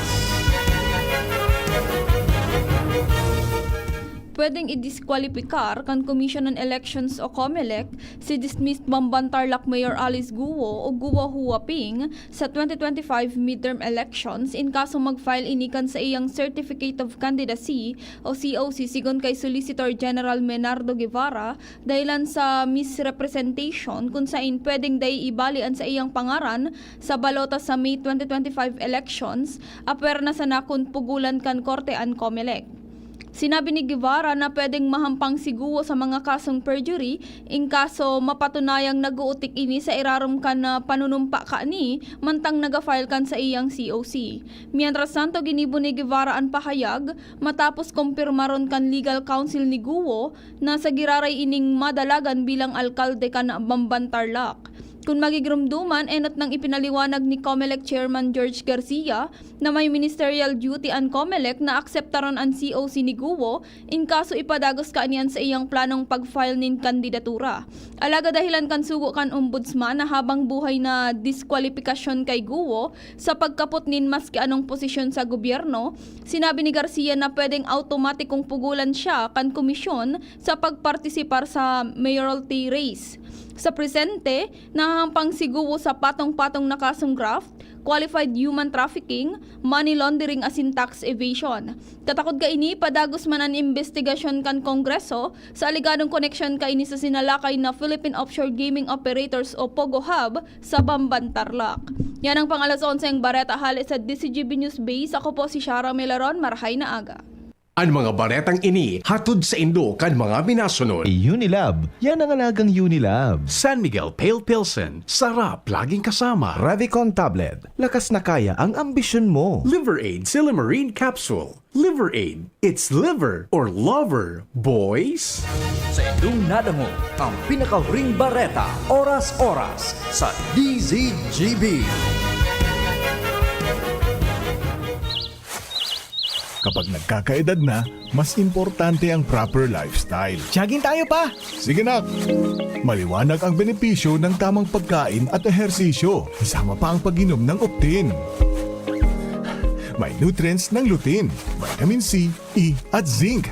pwedeng idiskwalipikar kan Commission on Elections o COMELEC si dismissed Bamban Tarlac Mayor Alice Guo o Guo Huaping sa twenty twenty-five midterm elections in kaso mag-file ini kan saiyang Certificate of Candidacy o C O C, sigon kay Solicitor General Menardo Guevara, dahilan sa misrepresentation kun sain pwedeng dai ibali an saiyang pangaran sa balota sa May twenty twenty-five elections, apwera na sana kun pugolan kan korte an COMELEC. Sinabi ni Guevara na pwedeng mahampang si Guo sa mga kasong perjury in kaso mapatunayang nag-uutik ini sa irarom kan, ah, panunumpa kani mantang naga-file kan saiyang C O C. Mientras tanto, ginibo ni Guevara an pahayag matapos kumpirmaron kan legal counsel ni Guo na sa giraray ining madalagan bilang alkalde kan Bamban Tarlac. Kun magigiromdoman, enot nang ipinaliwanag ni COMELEC Chairman George Garcia na may ministerial duty an COMELEC na akseptaran an C O C ni Guo in kaso ipadagos kaini an saiyang planong pag-file nin kandidatura. Alagad dahilan kan sugo kan Ombudsman na habang buhay na diskwalipikasyon kay Guo sa pagkapot nin maski anong posisyon sa gobyerno, sinabi ni Garcia na pwedeng awtomatikong pugolan siya kan komisyon sa pagpartisipar sa mayoralty race. Sa presente, nahahampang si Guo sa patong-patong na kasong graft, qualified human trafficking, money laundering asin tax evasion. Katakod kaini, padagos man an imbestigasyon kan Kongreso sa alegadong koneksyon kaini sa sinalakay na Philippine Offshore Gaming Operators o POGO Hub sa Bamban Tarlac. Yan ang pang alas onseng bareta hale sa D Z G B News Base. Ako po si Shara Melaron. Marahay na aga. An mga baretang ini hatod saindo kan mga minasunod. Unilab, yan ang alagang Unilab. San Miguel Pale Pilsen, sarap laging kasama. Revicon Tablet, lakas na kaya ang ambisyon mo. Liver Aid Silymarin Capsule. Liver Aid, it's liver or lover, boys. Saindong nadangog ang pinakahuring bareta, oras-oras, sa D Z G B. Kapag nagkakaedad na, mas importante ang proper lifestyle. Jogging tayo, Pa! Sige, nak! Maliwanag ang benepisyo ng tamang pagkain at ehersisyo, kasama pa ang pag-inom ng Optin. May nutrients ng lutein, vitamin C, E, at zinc.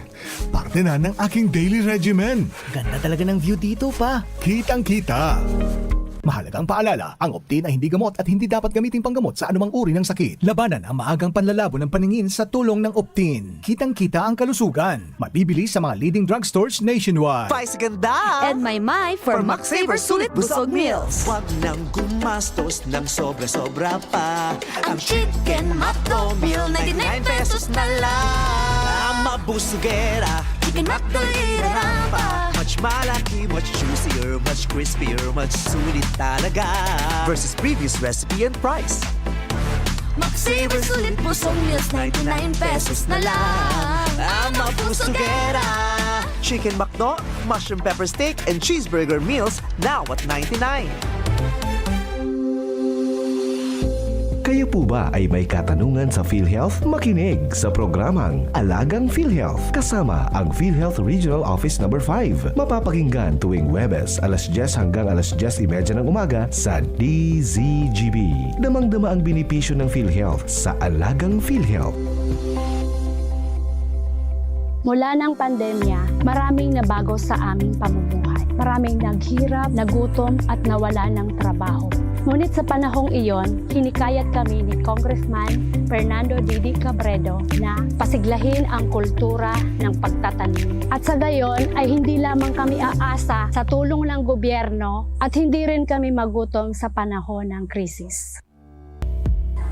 Parte na ng aking daily regimen. Ganda talaga ng view dito, Pa. Kitang-kita. Mahalagang paalala, ang Optin ay hindi gamot at hindi dapat gamiting panggamot sa anumang uri ng sakit. Labanan ang maagang panlalabo ng paningin sa tulong ng Optin. Kitang-kita ang kalusugan. Mabibili sa mga leading drugstores nationwide. Spicy ganda! And may may for Max Saver Sulit Busog Meals. Wag nang gumastos ng sobra-sobra pa. Ang Chicken McDo Meal, ninety-nine pesos na lang. Ah, mabusugera. Chicken McDo, irarapa. Much malaki, much juicier, much crispier, much sulit talaga. Versus previous recipe and price. Max Saver Sulit Busog Meals, ninety-nine pesos na lang. Ah, mabusugera. Chicken McDo, mushroom pepper steak, and cheeseburger meals now at ninety-nine. Kayo po ba ay may katanungan sa PhilHealth? Makinig sa programang Alagang PhilHealth kasama ang PhilHealth Regional Office Number five. Mapapakinggan tuwing Huwebes, alas dyes hanggang alas dyes y media ng umaga sa D Z G B. Damang-dama ang benepisyo ng PhilHealth sa Alagang PhilHealth. Mula ng pandemya, maraming nabago sa aming pamumuhay. Maraming naghirap, nagutom, at nawala ng trabaho. Ngunit sa panahong iyon, hinikayat kami ni Congressman Fernando Didi Cabredo na pasiglahin ang kultura ng pagtatanim. At sa gayon ay hindi lamang kami aasa sa tulong ng gobyerno at hindi rin kami magutom sa panahon ng krisis.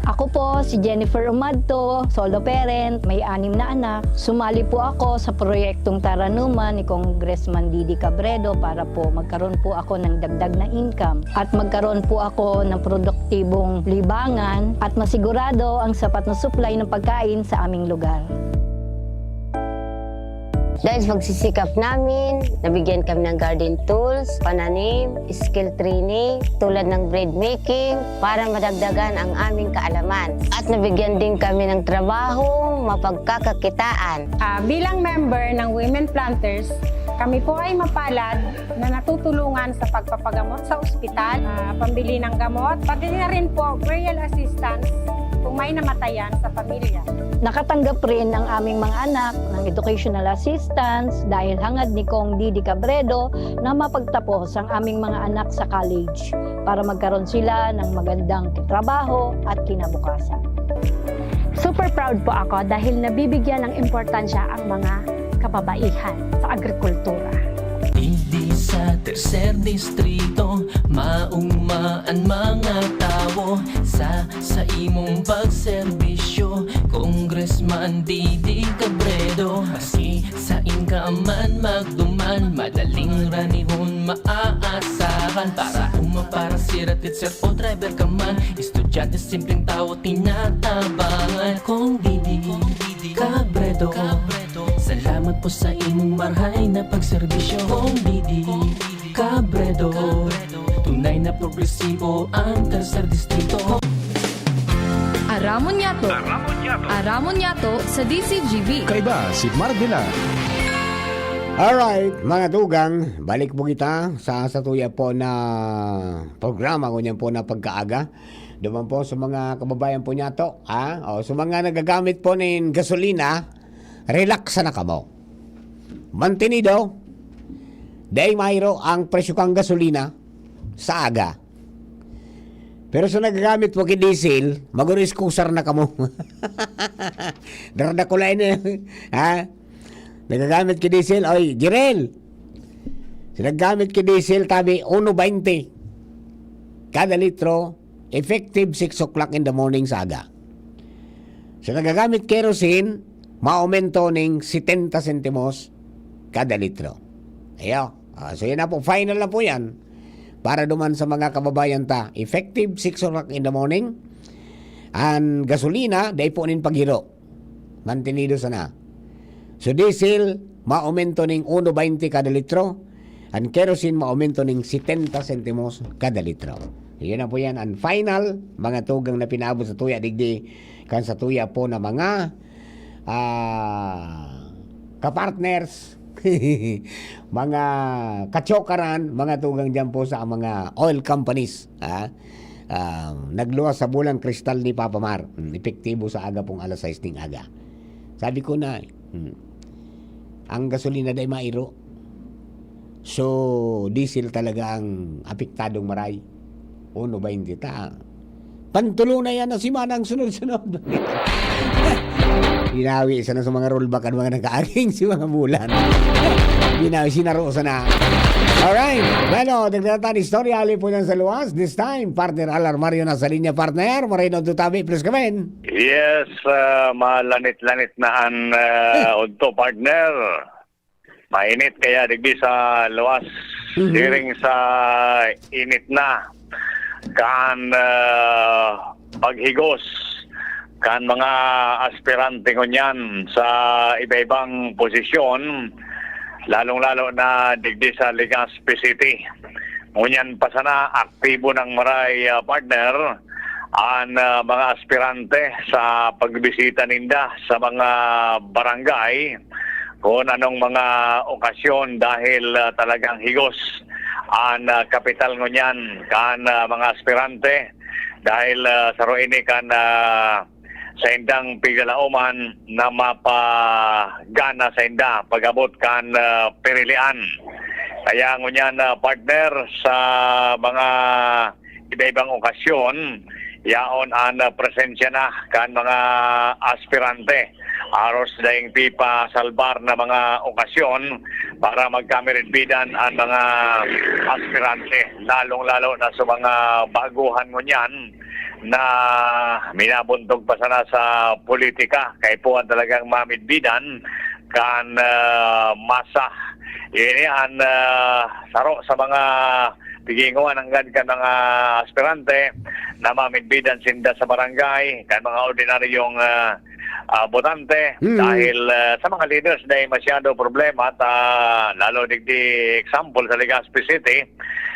Ako po si Jennifer Umadto, solo parent, may anim na anak. Sumali po ako sa proyektong Taranuman ni Congressman Didi Cabredo para po magkaroon po ako ng dagdag na income at magkaroon po ako ng produktibong libangan at masigurado ang sapat na supply ng pagkain sa aming lugar. Dahil sa pagsisikap namin, nabigyan kami ng garden tools, pananim, skill training, tulad ng bread making, para madagdagan ang aming kaalaman. At nabigyan din kami ng trabahong mapagkakakitaan. Ah, bilang member ng Women Planters, kami po ay mapalad na natutulungan sa pagpapagamot sa ospital, ah, pambili ng gamot, pati na rin po burial assistance. kung may namatayan sa pamilya. Nakatanggap rin ang aming mga anak ng educational assistance dahil hangad ni Cong Didi Cabredo na mapagtapos ang aming mga anak sa college para magkaroon sila ng magandang trabaho at kinabukasan. Super proud po ako dahil nabibigyan ng importansya ang mga kababaihan sa agrikultura. Digdi sa tercer distrito, maugma an mga tawo sa sa imong pagserbisyo, Congressman Didi Cabredo. Maski sain ka man magduman, madaling ranihon maaasahan. Para uma, para sira, teacher o driver ka man, estudyante, simpleng tawo, tinatabangan. Cong Didi Cabredo, salamat po sa imong marhay na pagserbisyo. Cong Didi Cabredo, tunay na progresibo ang tercer distrito. Aramon Yato. Aramon Yato sa D C G B. Kaiba si Marvila. Alright, mga tugang, balik po kita sa satuya po na programa, ngunyan po na pagkaaga. Duman po sa mga kababayan po niyato, ha? O, sa mga nagagamit po nin gasolina, relax na kamo. Mantenido, dai mairo ang presyo kan gasolina sa aga. Pero sa nagagamit po ki diesel, maguro iskusar na kamo. Daradakulain na, ha? Nagagamit ki diesel, oy, Jirel! Sa naggamit ki diesel, tabi, uno baynte kada litro, effective six o'clock in the morning sa aga. Sa nagagamit kerosene, maaumento ning setenta sentimos kada litro. Ayo. Ah, so, yan na po. Final na po yan. Para duman sa mga kababayan ta. Effective six o'clock in the morning. An gasolina, dai po nin paghiro. Mantenido sana. So, diesel, maaumento ning uno baynte kada litro. An kerosene, maaumento ning setenta sentimos kada litro. Yun na po yan. An final, mga tugang na pinaabot sa tuya digdi, kan sa tuya po na mga, ah, kapartners, mga kachokaran, mga tugang dyan po sa mga oil companies. Ha? Ah, nagluwas sa bulan kristal ni Papa Mar. Hmm, epektibo sa aga pong alas sais ning aga. Sabi ko na, hmm, ang gasolina dai mairo. So, diesel talaga ang apektadong maray. Uno baynte ta. Pantulo na yan na semana ang sunod-sunod. Binawi sana sa mga rollback ang mga nakaaging si mga bulan. Binawi, sinaro sana. Alright. Bueno, dagdagan ta an istorya, hali po niyan sa luwas. This time, partner Alar Mario nasa linya, partner. Maray na tabi, please come in. Yes, ah, malanit-lanit na an ah, udto, partner. Mainit kaya digdi sa luwas. Mhm. Siring sa init na kan ah, paghigos kan mga aspirante ngunyan sa iba-ibang posisyon, lalong-lalo na digdi sa Legazpi City. Ngunyan pa sana, aktibo nang maray, ah, partner, an ah, mga aspirante sa pagbisita ninda sa mga barangay, kun anong mga okasyon, dahil ah, talagang higos an ah, kapital ngunyan kan ah, mga aspirante, dahil ah, saro ini kan ah, saindang pigalaoman na mapagana sainda pag-abot kan ah, pirilian. Kaya ngunyan, ah, partner, sa mga iba-ibang okasyon, yaon an ah, presensya na kan mga aspirante. Aros daing pipasalbar na mga okasyon para magkamiridbidan an mga aspirante, lalong-lalo na sa mga baguhan ngunyan na minabuntog pa sana sa politika. Kaipuhan talagang mamidbidan kan ah, masa. Ini an ah, saro sa mga piginguan nanggad kan mga aspirante na mamidbidan sinda sa barangay, kan mga ordinaryong ah, ah, botante. Mm. Dahil ah, sa mga leaders, dai masyado problema. At ah, lalo digdi example sa Legazpi City,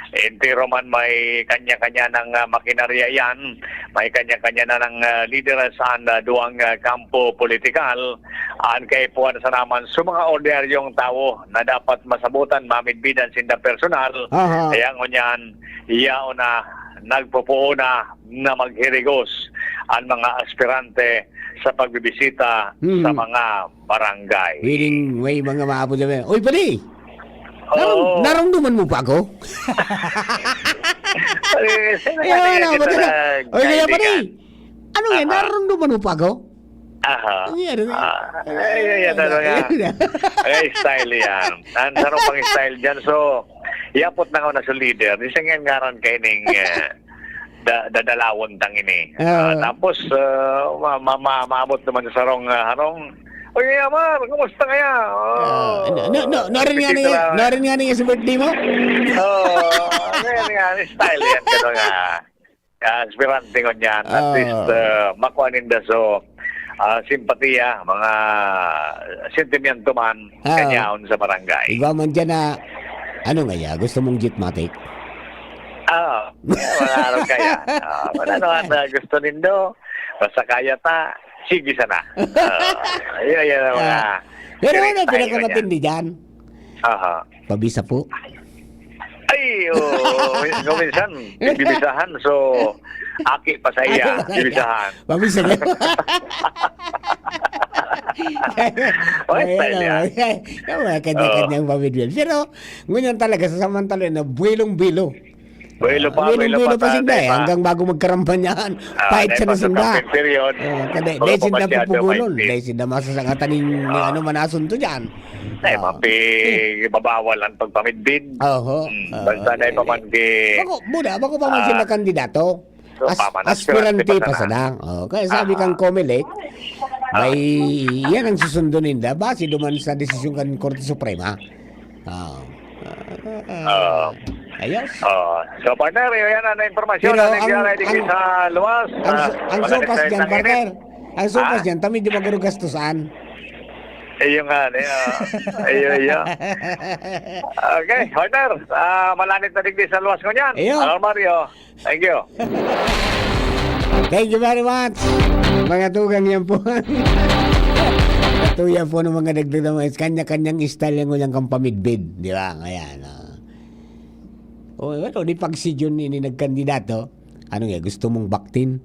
entero man may kanya-kanya ng ah, makinarya yan, may kanya-kanya na ng ah, leaders an ah, duwang ah, kampo politikal. An kaipuhan sana man sa mga ordinaryong tawo na dapat masabutan, mamidbidan sinda personal. Aha. Kaya ngunyan, yaon na, nagpupuon na na maghirigos ang mga aspirante sa pagbibisita Hmm. sa mga barangay. Feeling may mga maabot na, "Uy, padi! Narung-, Oo. narungduman mo pa ako?" Ay, Ay, wala, kita padi na. na, Oy, kaya, padi, kaibigan. Ano yan? Aha. Narungduman mo pa ako? Aha. Ano yan? Ano yan? Ah, ay, ay, ay, ano nga. Ay, style yan. Ang sarong pang style dyan. So, yapot na nga na sa leader. Di siya nga ngaran kay ning, eh, da-, dadalawon tang ini. Oo. Ah, tapos, ah, ma-, ma-, ma-, maabot naman sa sarong, ah, harong, "Uy, Amar, kumusta kaya?" Oh, Ah, no, no, no, narin nga na, narin nga na si birthday mo? Oo, ngayon nga, style yan, gano'n nga. Ah, aspirante ngunyan. At Oo. least, ah, makuha ninda so, ah, simpatiya, mga sentimiento man, Oo. kanyaon sa barangay. Iba man dyan na, ano nga ya, gusto mong Jeepmatic? Ah, wala rin kaya. Ah, wala naman na gusto nindo. Basta kaya ta, sige sana. Ah, yun, yun ang mga Ah, pero ano, direkta yun pinakamatindi yan. dyan? Aha. Pabisa po. Ay, oo. Kung minsan, bibisahan. So, aki pa sa iya, Aki pa sa iya. bibisahan. Pabisa po. Oy, Ayan, style oh, yan. Yung mga kanya-kanyang Oo. pamidwil. Pero, ngunyan talaga, sa samantala na, buwelong-bilo. Buwelo pa, Buwelong-bilo buwelo pa pa, sinda, dahil eh. pa. Hanggang bago magkarampanyahan, Ah, pahit dahil siya na pa sa sinda. campaign period, Oh, kada, baka dahil pa sinda masyado pupugulon, mahigpit. dahil sinda masasangatan ning, ning Ah. ano man asunto dyan. Ay, Ah. mapi-, babawal ang pagpamidbid. Oho. Hmm, Ah, basta na eh, ipaman ki-, bako, buda, bako pa man ah, sila kandidato. So, As-, paman, aspirante aspirante pa pa sana. sana. Oh, kaya sabi Ah. kang Comelec, Ah. may, yan ang susundo ninda. Base duman sa desisyon kan Korte Suprema. Ah. Ah. Ah. Ayos. Oh, so, partner, yun yan ang impormasyon Pero na ang, naglalay digdi ang, sa luwas. ang Ah, su-, ang wala sopas na dyan, sa partner. Ang sopas Ah? dyan, tamid yung magaro gastusan. Iyo nga, iyo. Iyo, iyo. Okay, partner. Ah, malanit na digdi sa luwas ngunyan. Iyo. Ano, Mario? Thank you. Thank you very much. Mga tugang yan po. Tuya po ng mga dagdag na mga kanya-kanyang style yung ulang kang pamidbid. Di ba? Ayan, ah. O, pero di pag si Jun ini nagkandidato, ano nga, gusto mong baktin?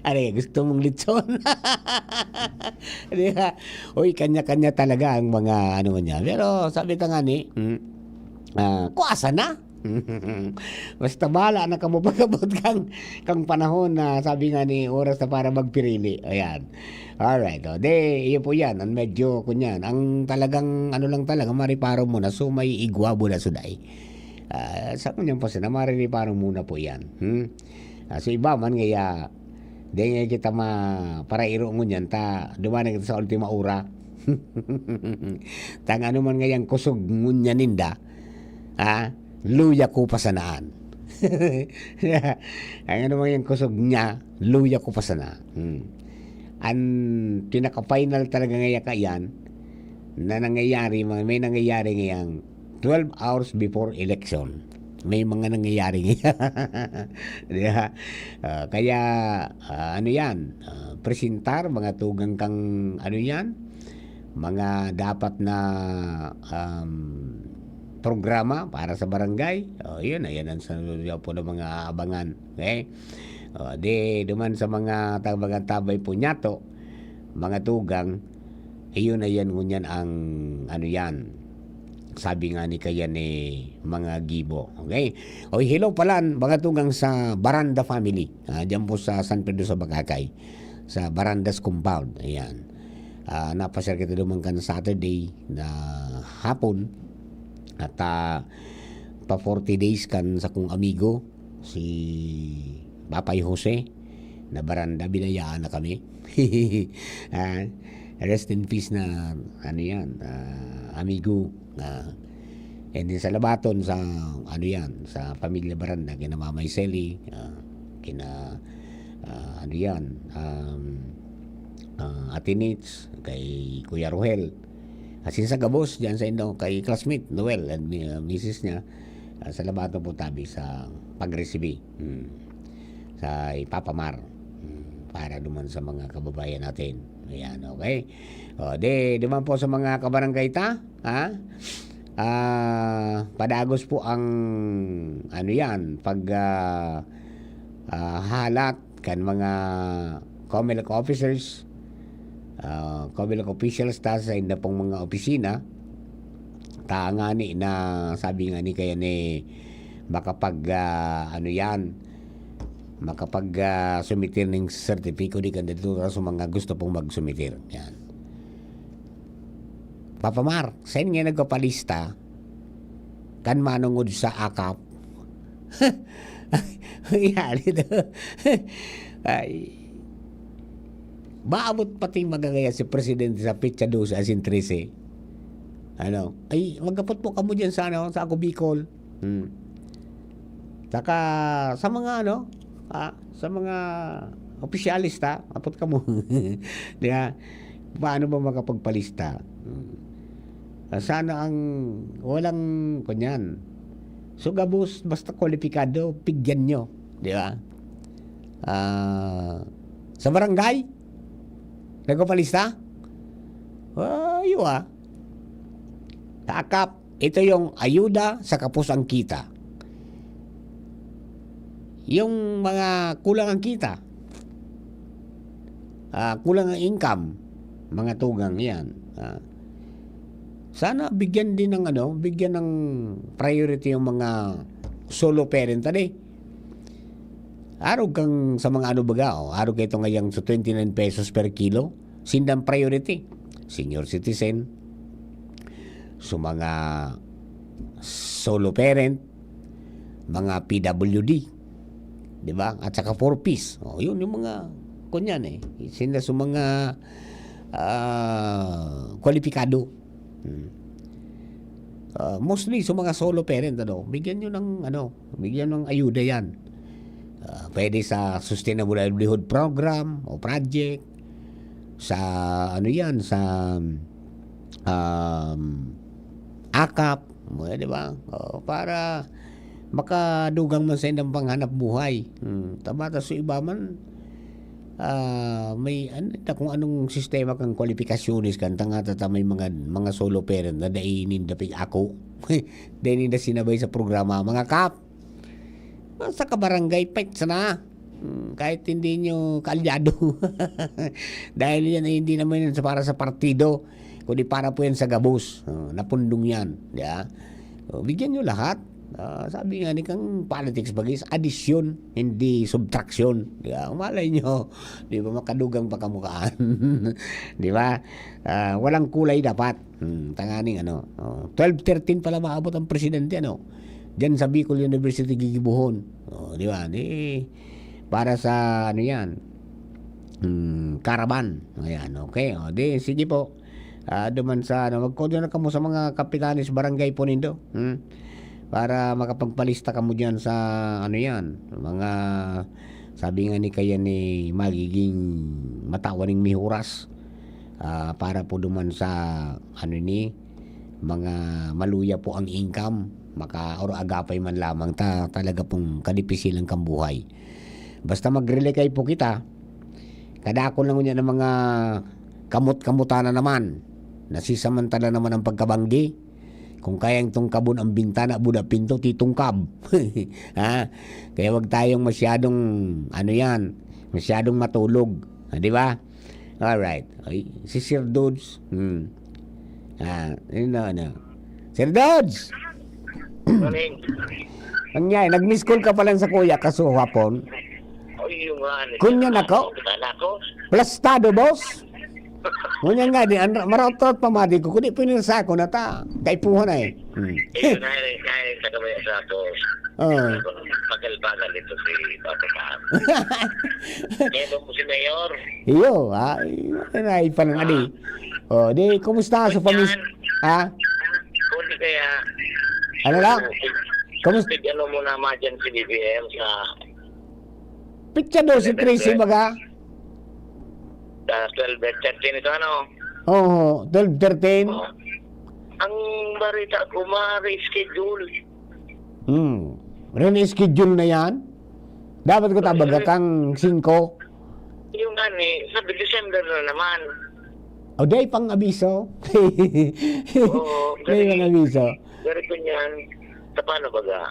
Ano nga, gusto mong litson? Di ba? Uy, kanya-kanya talaga ang mga ano niya. Pero sabi ta nga ni, hmm, ah, kuasa na. Basta bahala na kamo pag-abot kang, kang panahon na sabi nga ni, oras na para magpirili. Ayan. Alright. O, di, iyo po yan. Ang medyo, kunyan, ang talagang, ano lang talaga, mariparo mo na, so may igwa mo na suday. Ah, sa kunyan po, sana maririparo muna po yan. Hmm? Ah, so iba man, ngaya, di nga kita ma-, parairo ngunyan, ta, duman na kita sa ultima ora. Tang ano man ngayang kusog ngunyan ninda, ha? Luya ko pa sanaan. Ang ano man yung kusog niya, luya ko pa sana. Hmm. Ang pinaka-final talaga ngaya kayan, na nangyayari, may, may nangyayari ngayang twelve hours before election. May mga nangyayari ngaya. Di ba? Ah, kaya, ah, ano yan? Ah, presentar, mga tugang kang, ano yan? Mga dapat na, um, programa para sa barangay. O, yun, ayan ang sa, po ng mga abangan. Okay? O, di, duman sa mga tabang-tabay po niyato, mga tugang, iyon na yan, ngunyan ang, ano yan, sabi nga ni kaya ni mga gibo. Okay? O, hello pala, mga tugang sa Baranda family. Ah, dyan po sa San Pedro sa Bagakay. Sa Barandas Compound. Ayan. Ah, napasyal kita duman kan Saturday na hapon. At, ah, pa forty days kan sakong amigo, si Papay Jose, na baranda, binayaan na kami. Ah, rest in peace na, ano yan, ah, amigo. Ah, and then sa Labaton, sa, ano yan, sa Pamilya Baranda, kina Mamay Selly, ah, kina, ah, ano yan, um, ah, Ate Nits, kay Kuya Rohel. Asin sa gabos, dyan sa indo, kay classmate, Noel, and mi-, ah, misis niya, ah, sa Labaton po tabi sa pagresibi. Hmm. Sa Ipapamar. Hmm. Para duman sa mga kababayan natin. Ayan, okay? O, di, duman po sa mga kabarangay ta, ha? Ah, padagos po ang, ano yan, pag, ah, ah, halat kan mga Comelec officers, ah, Comelec officials ta sa inda pong mga opisina, ta ngani na sabi nga ni kaya ni makapag, ah, ano yan, makapag, ah, sumitir ning sertipiko di kandidatura sa mga gusto pong magsumitir. Yan. Papa Mar, sain nga nagpapalista kan manongod sa akap? Ang iyali na. Ay. Maabot pati magagaya si Presidente sa petsa dose asin trese. Ano? Ay, magapot po kamo dyan sa, ano, sa Ako Bicol. Hmm. Saka, sa mga, ano, ah, sa mga opisyalis, ta, apot kamo. Di ba? Paano ba makapagpalista? Hmm. Ah, sana ang walang, kunyan. So, gabos, basta kwalipikado, pigyan nyo. Di ba? Ah, sa barangay, nagpapalista? Ah, iyo, ah. Sa akap, ito yung ayuda sa kapos ang kita. Yung mga kulang ang kita, ah, kulang ang income, mga tugang yan. Ah, sana bigyan din ng ano, bigyan ng priority yung mga solo parent, tadi. Arog kang sa mga ano baga, oh, arog kay ito ngayang sa twenty-nine pesos per kilo, sindang priority. Senior citizen, sa mga solo parent, mga P W D, di ba? At saka four Ps. Oh, yun yung mga, kunyan eh. Sinda sa mga, ah, kwalipikado. Hmm. Ah, mostly sa mga solo parent, ano, bigyan nyo ng, ano, bigyan ng ayuda yan. Ah, pwede sa Sustainable Livelihood Program o project, sa, ano yan, sa, um, akap, mga, di ba? O, para makadugang man sa indang panghanap buhay. Hmm, tabata sa iba man, ah, may, ano, ta kung anong sistema kang kwalipikasyones kan, tanga tata may mga, mga solo parent na dai ninda pig-ako. Dai ninda sinabay sa programa, mga kap. Sa kabarangay, pet sana. Hmm, kahit hindi nyo kaalyado. Dahil yan ay hindi naman yan sa, para sa partido, kundi para po yan sa gabos. Oh, napundong yan. Di ba? Oh, bigyan nyo lahat. Ah, sabi nga ni kang politics bagay is addition, hindi subtraction. Di ba? Malay nyo, di ba makadugang pa kamukaan? Di ba? Ah, walang kulay dapat. Hmm, tanganing ano, oh, twelve thirteen pala maabot ang presidente, ano? Diyan sa Bicol University, gigibuhon. Oh, di ba? Di, para sa ano yan? Hmm, caravan. Ayan, okay. O, di, sige po. Ah, duman sa ano, magkoordinador kamo sa mga kapitanes barangay po nindo. Hmm? Para makapagpalista kamo diyan sa ano yan, mga, sabi nga ni kaya ni magiging matawan ning mihuras. Ah, para po duman sa ano ni, mga maluya po ang income, maka-, or agapay man lamang ta, talaga pong kadipisilan kan buhay. Basta magrelikay po kita, kadakon lang unya ng mga kamot-kamutan na naman, nasisamantala naman ang pagkabanggi. Kung kayang tungkabon ang bintana, buda pinto, titungkab. Ha? Kaya wag tayong masyadong, ano yan, masyadong matulog. Ha, di ba? Alright. Ay, si Sir Dudes. Hmm. Ah, yun na, ano. Sir Dudes! Morning. Ang yan, nag-miss call ka pala sa kuya, kaso hapon. Ay, yung nga. ano, Kunyan ako? Kita na ako. Plastado, boss! Ngunyan nga, di, an, maraot-raot pa madi ko, kundi pinirsa ko na ta. Kaipuhan na eh. Hmm. Ayun, na rin, na rin, sa kamay sa ako. Oh. Pagal-pagal ito si Papa Sam. Kaya doon po si Mayor. Iyo, ha? Ay, pa lang adi. Oh, di, kumusta sa pamis... Ha? Kung di kaya, Ano lang? Kumusta? Pig ano muna ma dyan si B B M sa Pitsa dose trese baga? Sa twelve thirteen ito, ano? Oo, twelve thirteen. Ang balita ko, ma-reschedule. Hmm. Rin schedule na yan? Dapat ko tabaga kang singko. Yung ano eh, sabi December na naman. O, day pang abiso. Oo, Day pang abiso. Pero kung yan, sa paano baga?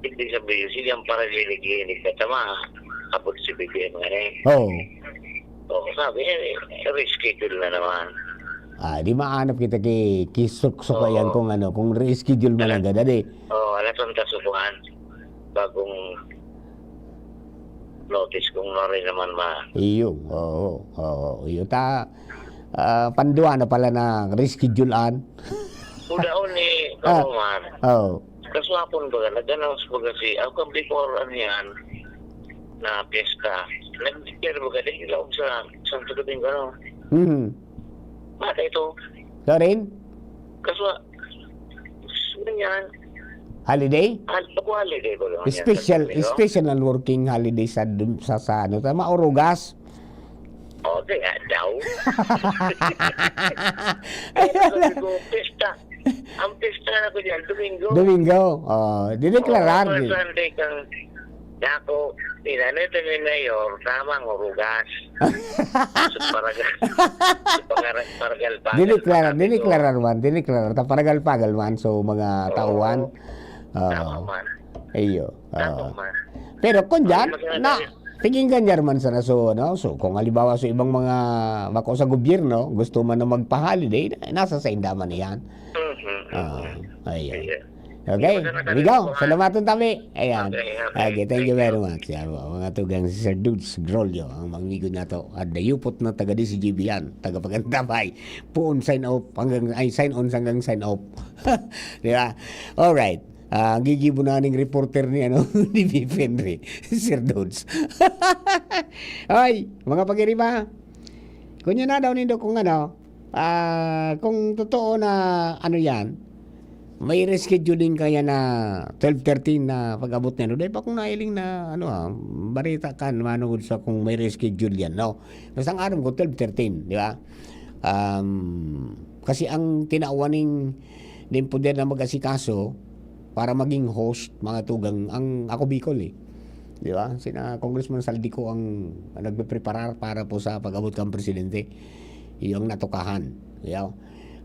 Hindi sabihin, sige ang para linig-linig na tama. Kapag si B B M nga na eh. Oo. Oo, sabi niya, eh, reschedule na naman. Ah, di maanap kita ki, ki Suk-, Sukayan Oo. kung ano, kung reschedule man Ala- lang gada, di. Oo, alas onse sa kuwan. Bagong notice kung ano rin naman ma- Iyo, oo, oo, iyo. Ta, ah, pandua na pala na reschedule-an. Udaon ni Ah, Karuman. oo. Kaswapon baga, nag-announce baga si, ako before ano yan, na piyesta. Nag-declare baga, di ilaog sa Santo Domingo, ano? Mhm. Mata ito. Sorry? Kaswa-, yan. Holiday? Hal-, ako holiday baga yan, Special, Santo Domingo. special and working holiday sa dum-, sa, sa ano, tama, Orugas? O, kaya daw. Kaya sabi ko, pista. Ang pista na ko dyan, Domingo. Domingo. Oh, dineklarar. Oo, di- Sunday kang dako, inano ito ni Mayor, tamang Orugas. Sa Paragal, sa Paragal, Paragal, Pagal, Dineklarar, Pagal, dineklarar man, dineklarar. Ta Paragal-Pagal man, so mga Oo. tauhan. Oo. Tama man. Iyo. Tama Oo. man. Pero kung Ay, dyan, maganda na, yun. Tingin ganyan man sana. So, ano, so, kung halimbawa, so, ibang mga bako sa gobyerno, gusto man na magpa-holiday, na-, nasa sa inda man yan. Mhm, Ah, mhm. ayun. Sige. Okay, Hindi ko sana Rigo, nalilimutan. salamaton tabi. Ayan. Okay, okay. Okay, thank you Thank very you. much. Yan po, mga tugang si Sir Dudes Grolyo, ang mga amigo nato. At dayupot na taga D C G B yan, taga Pagantapay. Puon sign off, hanggang, ay, sign on hanggang sign off. Di ba? Alright. Ah, gigibo na ning reporter ni, ano, ni Bibi Henry, Sir Dudes. Ay, mga pag-iriba, kunya na daw nindo kung ano, ah, kung totoo na ano yan, may rescheduling kaya na twelve thirteen na pag-abot niya. No? Dahil pa kung nailing na, ano, ah, barita kan, manugod sa kung may reschedule yan, no? Basta ang aram ko, twelve thirteen, di ba? Um, kasi ang tinawan ning, ning poder na mag-asikaso para maging host, mga tugang, ang Ako Bicol eh. Di ba? Sina Congressman Saldico ang nagpe-preparar para po sa pag-abot kan presidente. Iyo ang natukahan. Di ba?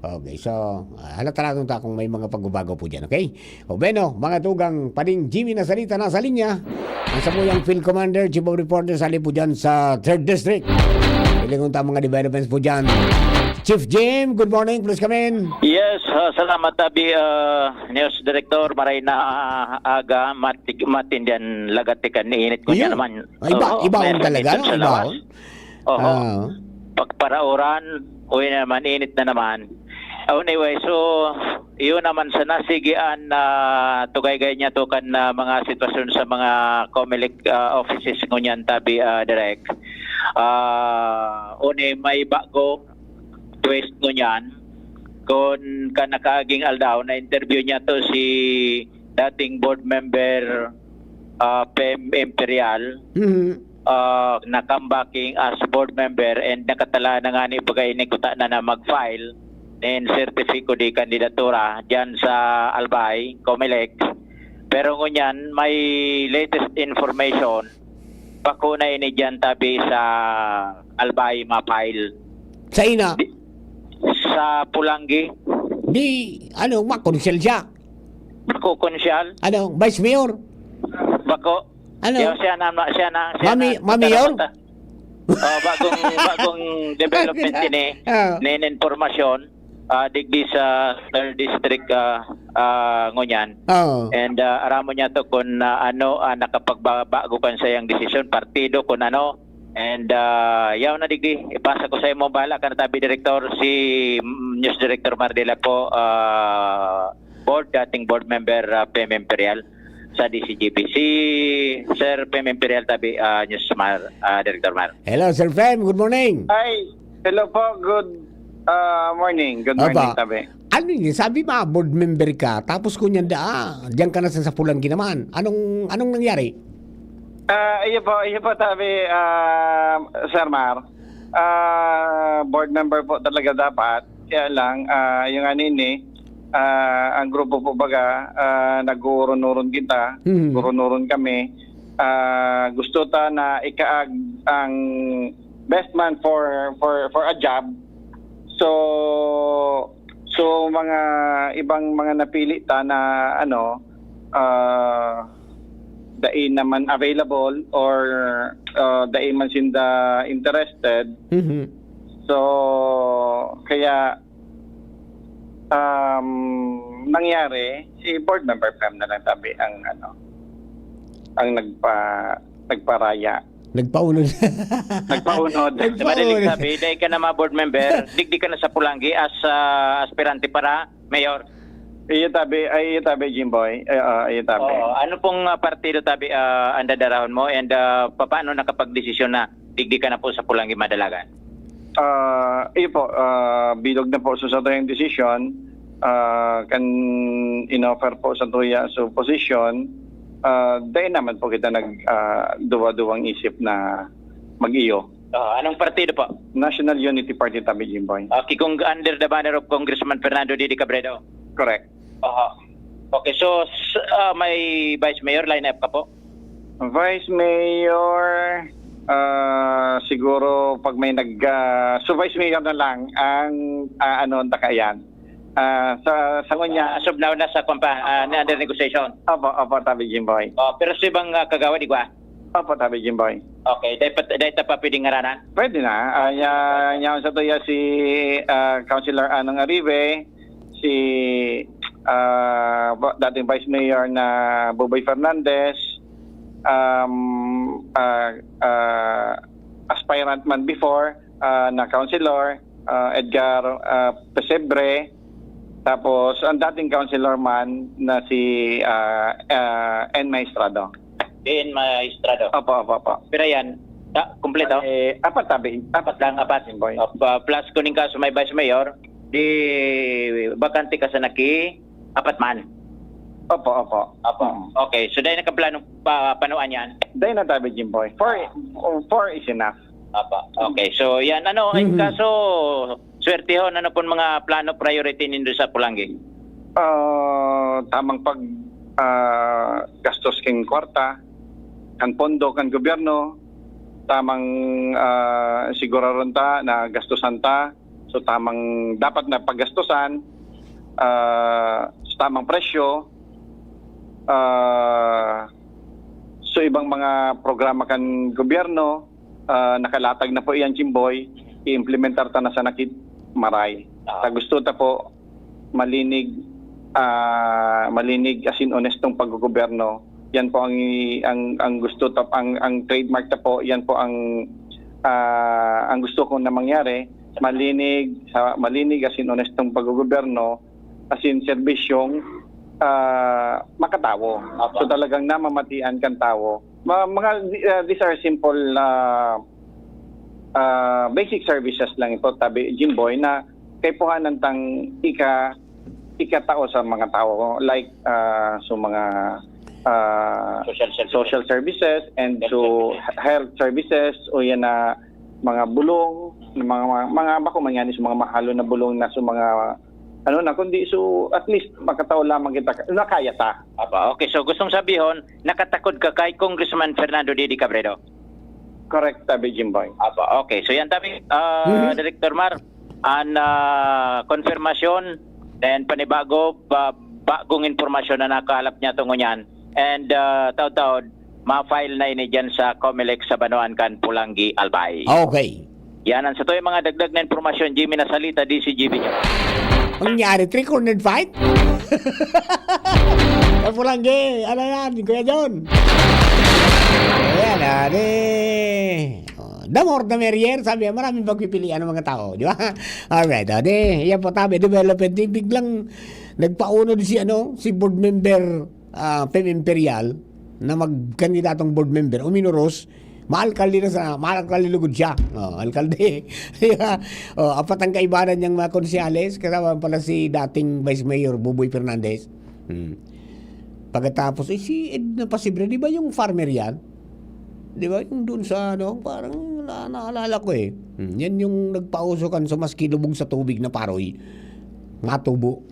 Okay, so, ah, halata lang ta kung may mga pagbabago po dyan, okay? O bueno, mga tugang, Pading Jimmy na salita na sa linya. Ang samuyang Field Commander, Chief of Reporter, sali po dyan sa Third District. Pilingon ta mga developments po dyan. Chief Jim, good morning, please come in. Yes, ah, salamat, Tabi, ah, News Director. Maray na, ah, aga, matig-, matindihan lagat ti kan init ko Iyo. niya naman. Ay, iba, Oo, iba may on talaga, sakit no? sa Iba lawas. on. Oo. Ah. Pagparauran, uy naman, init na naman. Anyway, so, yun naman sana, sige, an, ah, tugay-gay niya to kan, ah, mga sitwasyon sa mga Comelec, ah, offices ngunyan, Tabi, ah, Direk. Ah, uni, may bago, twist ngunyan. Kun kan nakaaging aldaw, na-interview niya to si dating board member, ah, Pem Imperial. Mhm. Ah, na-come backing as board member and nakatala na nga ni baga ini kuta na na mag-file nin sertipiko de kandidatura diyan sa Albay, Comelec. Pero ngunyan, may latest information, bako na ini diyan tabi sa Albay ma-file. Sa ina? Di, sa Pulanggi. Di, ano, makonsyal siya? Bako konsyal. Ano, Vice Mayor? Bako. Ano? Yo, siya na, ma-, siya na, siya Mami-, na, Mami Mayor? Oh, bagong, bagong development ini. Ah. Nin impormasyon, ah, digdi sa third district, ah, ah, ngunyan. Oo. And, ah, aramon niya to kung, ah, ano, ah, nakapagbabago kan sayang desisyon, partido, kung ano. And, ah, yaw na digdi, ipasa ko sa imo, bahala ka na tabi, Direktor, si, mm, News Director Mardila po, ah, board, dating board member, ah, P M Imperial sa D C G B. Si Sir P M Imperial tabi, ah, News Mar, ah, Director Mar. Hello, Sir P M. Good morning. Ay, hello po. Good, ah, morning. Good Opo. morning, tabi. Ano yun? Sabi mo, board member ka, tapos kunyan da, ah, diyan ka na sa, sa Pulanggi naman. Anong, anong nangyari? Ah, iyo po, iyo po, tabi, ah, Sir Mar. Ah, board member po talaga dapat. Kaya lang, ah, yung anini, ah, ang grupo po baga, ah, nag-uuron-uron kita, Mhm. uron-uron kami. Ah, gusto ta na ikaag ang best man for, for, for a job. So, so mga ibang mga napili ta na, ano, ah, dai naman available or, ah, dai man sinda interested. Mhm. So, kaya, um, nangyari, si board member Pem na lang tabi ang, ano, ang nagpa-, nagparaya. Nagpaunod. Nagpaunod. Sa dali lang tabi, dai ka na ma-board member, digdi ka na sa Pulanggi as, ah, aspirante para mayor. Iyo tabi, ay, iyo tabi, Jimboy. Eh, ah, iyo tabi. Oo. Ano pong, ah, partido tabi, ah, ang dadarahon mo and, ah, papaano nakapagdesisyon na digdi ka na po sa Pulanggi Madalagan? Ah, iyo po, ah, bilog na po sa satuyang desisyon, ah, kan inoffer po sa tuya sa posisyon, ah, dai naman po kita nag, ah, duwa-duwang isip na mag-iyo. Ah, anong partido po? National Unity Party tabi, Jimboy. Okay, kung under the banner of Congressman Fernando Didi Cabredo? Correct. Aha. Okay, so, s-, ah, may Vice Mayor lineup ka po? Vice Mayor, ah, siguro pag may nag, ah, so Vice Mayor na lang ang, ah, ano, ang takayan. Ah, sa, sa ngunya. Ah, as of now, nasa kwan pa, ah, na under negotiation? Opo, opo, tabi, Jimboy. Oh, pero sa ibang, ah, kagawad, igwa? Opo, tabi, Jimboy. Okay, dahil pa, dahil ta pa pwedeng ngaranan? Pwede na. Ah, nya, nya sa tuya si, ah, Councilor Anong Aribe, si, ah, ba-, dating Vice Mayor na Boboy Fernandez, um, ah, ah, aspirant man before, ah, na Councilor, ah, Edgar, ah, Pesebre, tapos ang dating Councilor man na si, ah, ah, N Maestrado. N Maestrado. Opo, opo, opo. Pira yan? Ah, kumpleto? Eh, apat tabi. Apat lang, apat. Jimboy. Op-, ah, plus kuning kaso may Vice Mayor, di bakante ka sa naki, apat man. Opo, opo. Opo. Mm. Okay, so dahil nagkaplano pa, panuan yan? Dahil na tabi, Jimboy. Four, four is enough. Opo. Okay, so yan, ano, in Mhm. kaso, swertehon, ano pong mga plano, priority nindo sa Pulanggi? Ah, tamang pag, ah, gastos king kwarta, kan pondo, kan gobyerno, tamang, ah, siguraron ta na gastusan ta, so tamang dapat na paggastusan, ah, sa tamang presyo, ah, so ibang mga programa kan gobyerno, ah, nakalatag na po iyan, Jimboy, i-implementar ta na sa nakit maray. Ah. Ta gusto ta po malinig, ah, malinig asin onestong paggogobyerno. Yan po ang i-, ang, ang gusto ta, ang, ang trademark ta po, yan po ang, ah, ang gusto ko na mangyari, malinig, sa malinig asin onestong paggogobyerno, asin serbisyong, ah, makatawo. Apa. So, talagang namamatian kan tawo. Ma-, mga, ah, these are simple, ah, ah, basic services lang ito, tabi, Jimboy, na kaipuhanan tang ika-, ikatao sa mga tawo, like, ah, so mga, ah, Social services. social services and so Health services. health services, o yan na mga bulong, mga, mga, mga bako man yan is mga mahalo na bulong na so mga, ano na, kundi so at least makatao lamang kita, na kaya ta. Apa, okay. So, gustong sabihon, nakatakod ka kay Congressman Fernando Didi Cabredo? Correct, tabi, Jimboy. Apa, okay. So, yan tabi, ah, Mhm. Director Mar, an, ah, konfirmasyon and panibago, ba-, bagong impormasyon na nakahalap niya tungo niyan. And, ah, taod-taod, ma-file na ini dyan sa Comelec sa Banoan kan Pulanggi, Albay. Okay. Yan ang satoy mga dagdag na impormasyon, Jimmy Nasalita, D C G B News. Ang nangyari, three-cornered fight? Ang Pulanggi, ano yan, Kuya John? Ayan, ah, di, oh, the more the merrier, sabi, maraming pagpipilian ng mga tao, di ba? Alright, ah, di, yan po tabi, development, di biglang nagpaunod si, ano, si board member, ah, Pem Imperial, na magkandidatong board member, uminuros, maalkalde na sa, maalkalde lugod siya. Oh, alkalde. Di ba? Oh, apat ang kaibanan niyang mga konsyales, kasama pala si dating Vice Mayor Buboy Fernandez. Hmm. Pagkatapos, eh, si Edna Pasibre, di ba yung farmer yan? Di ba? Yung doon sa, ano, parang na-, naalala ko eh. Hmm. Yan yung nagpauso kan sa maski lubog sa tubig na paroy. Matubo.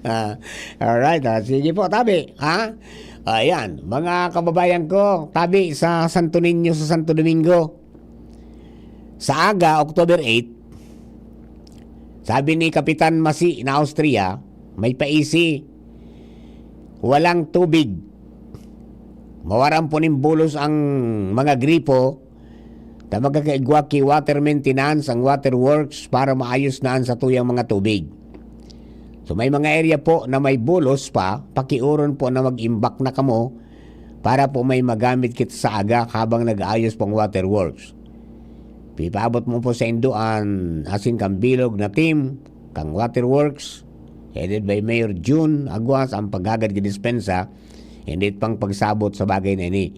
Ah, alright, ah, sige po, tabi, ha? Ayan, mga kababayan ko, tabi sa Santo Niño, sa Santo Domingo. Sa aga, October eight, sabi ni Kapitan Masi na Austria, may paisi, walang tubig. Mawaran po nin bulos ang mga gripo, ta magkakaigwa ki water maintenance ang water works para maayos na an satuyang mga tubig. So, may mga area po na may bulos pa, pakiuron po na mag-imbak na kamo para po may magamit kita sa agak habang nag-aayos pang water works. Pipaabot mo po sa indoan asin kan bilog na team kan water works, headed by Mayor Jun Aguas, ang paghagad ki dispensa, hindi pang pagsabot sa bagay na ini.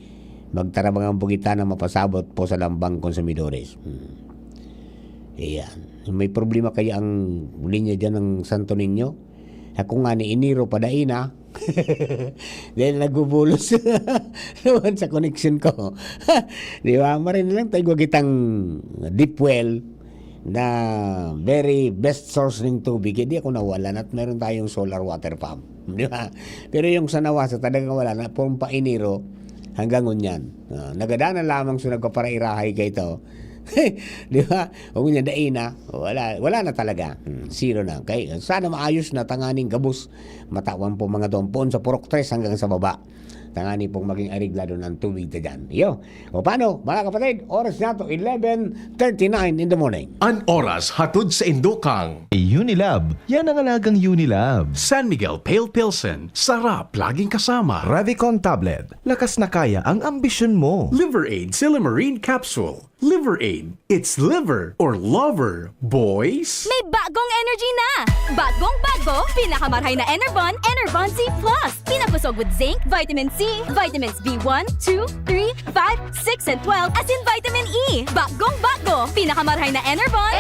Magtarabangan po kita na mapasabot po sa lambang konsumidores. Hmm. Ayan. May problema kaya ang linya dyan ng Santo Niño? Ako nga ni Enero pa dai na. Dahil nagbubulos naman sa connection ko. Di ba? Marin lang tayo kitang deep well na very best source ng tubig. Hindi ako nawalan at meron tayong solar water pump. Di ba? Pero yung sa Nawasa talagang wala na. Pumpa Enero hanggang ngunyan. Ah, nagadanan lamang sa nagpaparairahay kay ito. Di ba? Kung niya dai na, wala, wala na talaga. Hmm, zero na. Kaya sana maayos na tanganing gabos. Matawan po mga doon. Poon sa Purok tres hanggang sa baba. Tangani pong maging areglado ng tubig na dyan. Iyo. O paano, mga kapatid? Oras na to, eleven thirty-nine in the morning. An oras hatod sa indokang Unilab. Yan ang alagang Unilab. San Miguel Pale Pilsen. Sarap, laging kasama. Revicon Tablet. Lakas na kaya ang ambisyon mo. Liver Aid Silymarin Capsule. Liver Aid. It's liver or lover, boys. May bagong energy na! Bagong bago, pinakamarhay na Enervon, Enervon Z plus. Pinakosog with zinc, vitamin C, vitamins B one, two, three, five, six, and twelve, asin vitamin E. Bagong bago, pinakamarhay na Enervon.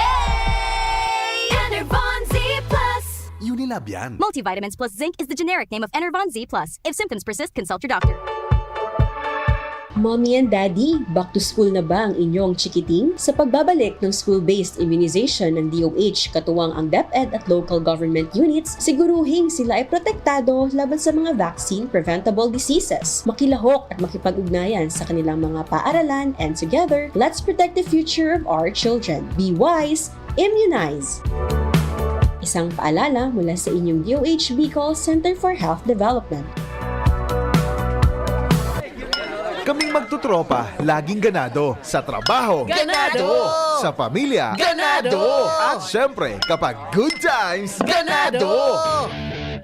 Enervon Z plus. Unilab yan. Multivitamins plus zinc is the generic name of Enervon Z plus. If symptoms persist, consult your doctor. Mommy and Daddy, back to school na ba ang inyong chikiting? Sa pagbabalik ng school-based immunization ng D O H, katuwang ang DepEd at local government units, siguruhing sila ay protektado laban sa mga vaccine-preventable diseases. Makilahok at makipag-ugnayan sa kanilang mga paaralan, and together, let's protect the future of our children. Be wise, immunize! Isang paalala mula sa inyong D O H Bicol Center for Health Development. Kaming magtutropa, laging ganado. Sa trabaho, ganado! Sa pamilya, ganado! At syempre, kapag good times, ganado!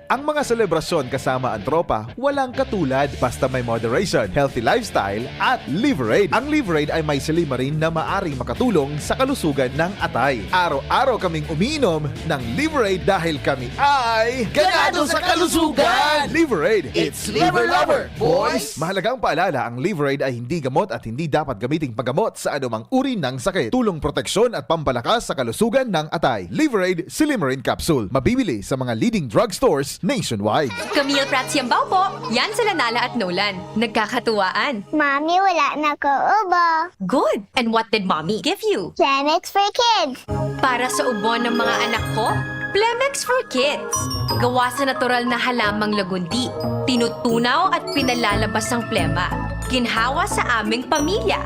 Ang mga selebrasyon kasama ang tropa, walang katulad basta may moderation, healthy lifestyle, at Liverade. Ang Liverade ay may silymarin na maaring makatulong sa kalusugan ng atay. Araw-araw kaming umiinom ng Liverade dahil kami ay ganado sa kalusugan! Liverade, it's liver lover, boys! Mahalagang paalala, ang Liverade ay hindi gamot at hindi dapat gamiting panggamot sa anumang uri ng sakit. Tulong proteksyon at pampalakas sa kalusugan ng atay. Liverade Silymarin Capsule. Mabibili sa mga leading drugstores nationwide. Camille Prats Yambao po. Yan sila Nala at Nolan. Nagkakatuwaan. Mami, wala na ko ubo. Good. And what did mommy give you? Plemex for kids. Para sa ubo ng mga anak ko, Plemex for Kids. Gawa sa natural na halamang lagundi. Tinutunaw at pinalalabas ang plema. Ginhawa sa aming pamilya.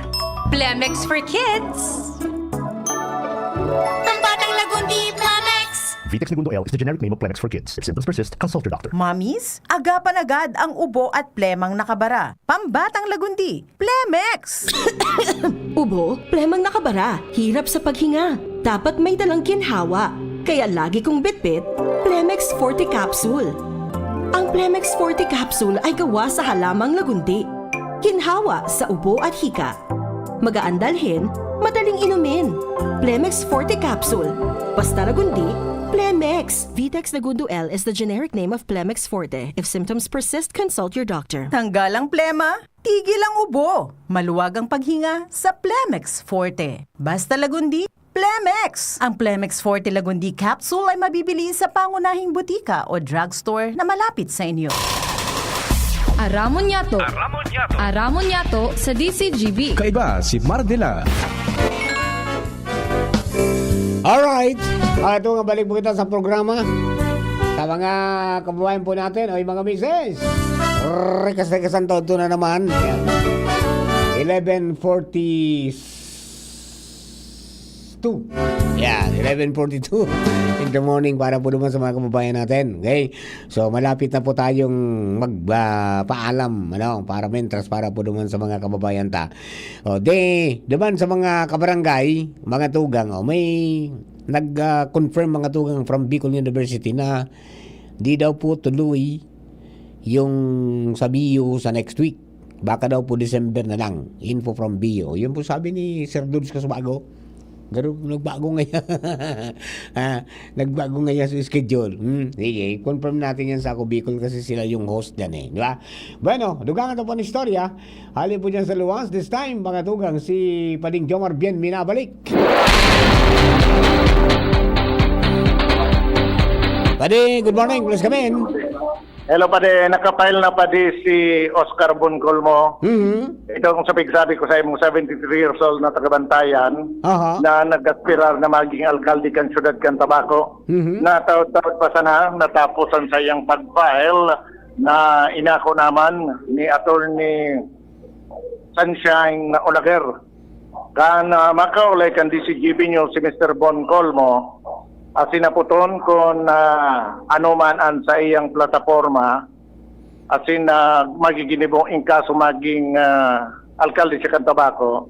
Plemex for Kids. Pambatang lagundi, Plemex! Vitex Negundo L is the generic name of Plemex for kids. If symptoms persist, consult your doctor. Mommies, agapan agad ang ubo at plemang nakabara. Pambatang lagundi, Plemex! Ubo, plemang nakabara, hirap sa paghinga. Dapat may dalang ginhawa. Kaya lagi kong bitbit, Plemex Forte Capsule. Ang Plemex Forte Capsule ay gawa sa halamang lagundi. Ginhawa sa ubo at hika. Magaan dalhin, madaling inumin. Plemex Forte Capsule. Basta lagundi, Plemex! Vitex Negundo L is the generic name of Plemex Forte. If symptoms persist, consult your doctor. Tanggal ang plema, tigil ang ubo. Maluwag ang paghinga sa Plemex Forte. Basta lagundi, Plemex! Ang Plemex Forte Lagundi Capsule ay mabibili sa pangunahing butika o drugstore na malapit sa inyo. Aramon niyato. Aramon niyato sa D C G B. Kaiba si Mardela. Alright. Ah, ito nga, balik po kita sa programa. Sa mga kababayan po natin, o yung mga misis. Rikas-rikas ang todo na naman. Yan. eleven forty-six two. Yeah, eleven forty-two in the morning para po naman sa mga kababayan natin. Okay? So, malapit na po tayong mag, ah, paalam, ano, para mentras para po naman sa mga kababayan ta. O, de, naman sa mga kabarangay, mga tugang, o, may nag, ah, confirm mga tugang from Bicol University na di daw po tuloy yung sa B U sa next week. Baka daw po December na lang. Info from B U. Yun po sabi ni Sir Dudes Casubago. Pero nagbago ngayon. Ah, nagbago ngayon sa schedule. Hmm, sige, confirm natin yan sa Ako Bicol kasi sila yung host dyan eh. Di ba? Bueno, dugangan na po ang istorya. Hali po dyan sa luwas. This time, mga tugang, si Pading Jomar Bien minabalik. Padi, good morning. Please come in. Hello, Padi. Nakapile na, Padi, si Oscar Boncolmo. Mhm. Itong sabi-sabi ko sa imong seventy-three years old na taga Bantayan Aha. na nag-aspirar na maging alkalde kan siyudad kan Tabaco. Mhm. Nataod-taod pa sana natapos ang sayang pag-file na inako naman ni Attorney Sunshine Olaguer. Kan, ah, makaulay kan D C G B News si Mister Boncolmo, asin naputon kun, ah, ano man an saiyang plataporma, asin, ah, magiginibong in kaso maging, ah, alkalde siya kan Tabaco.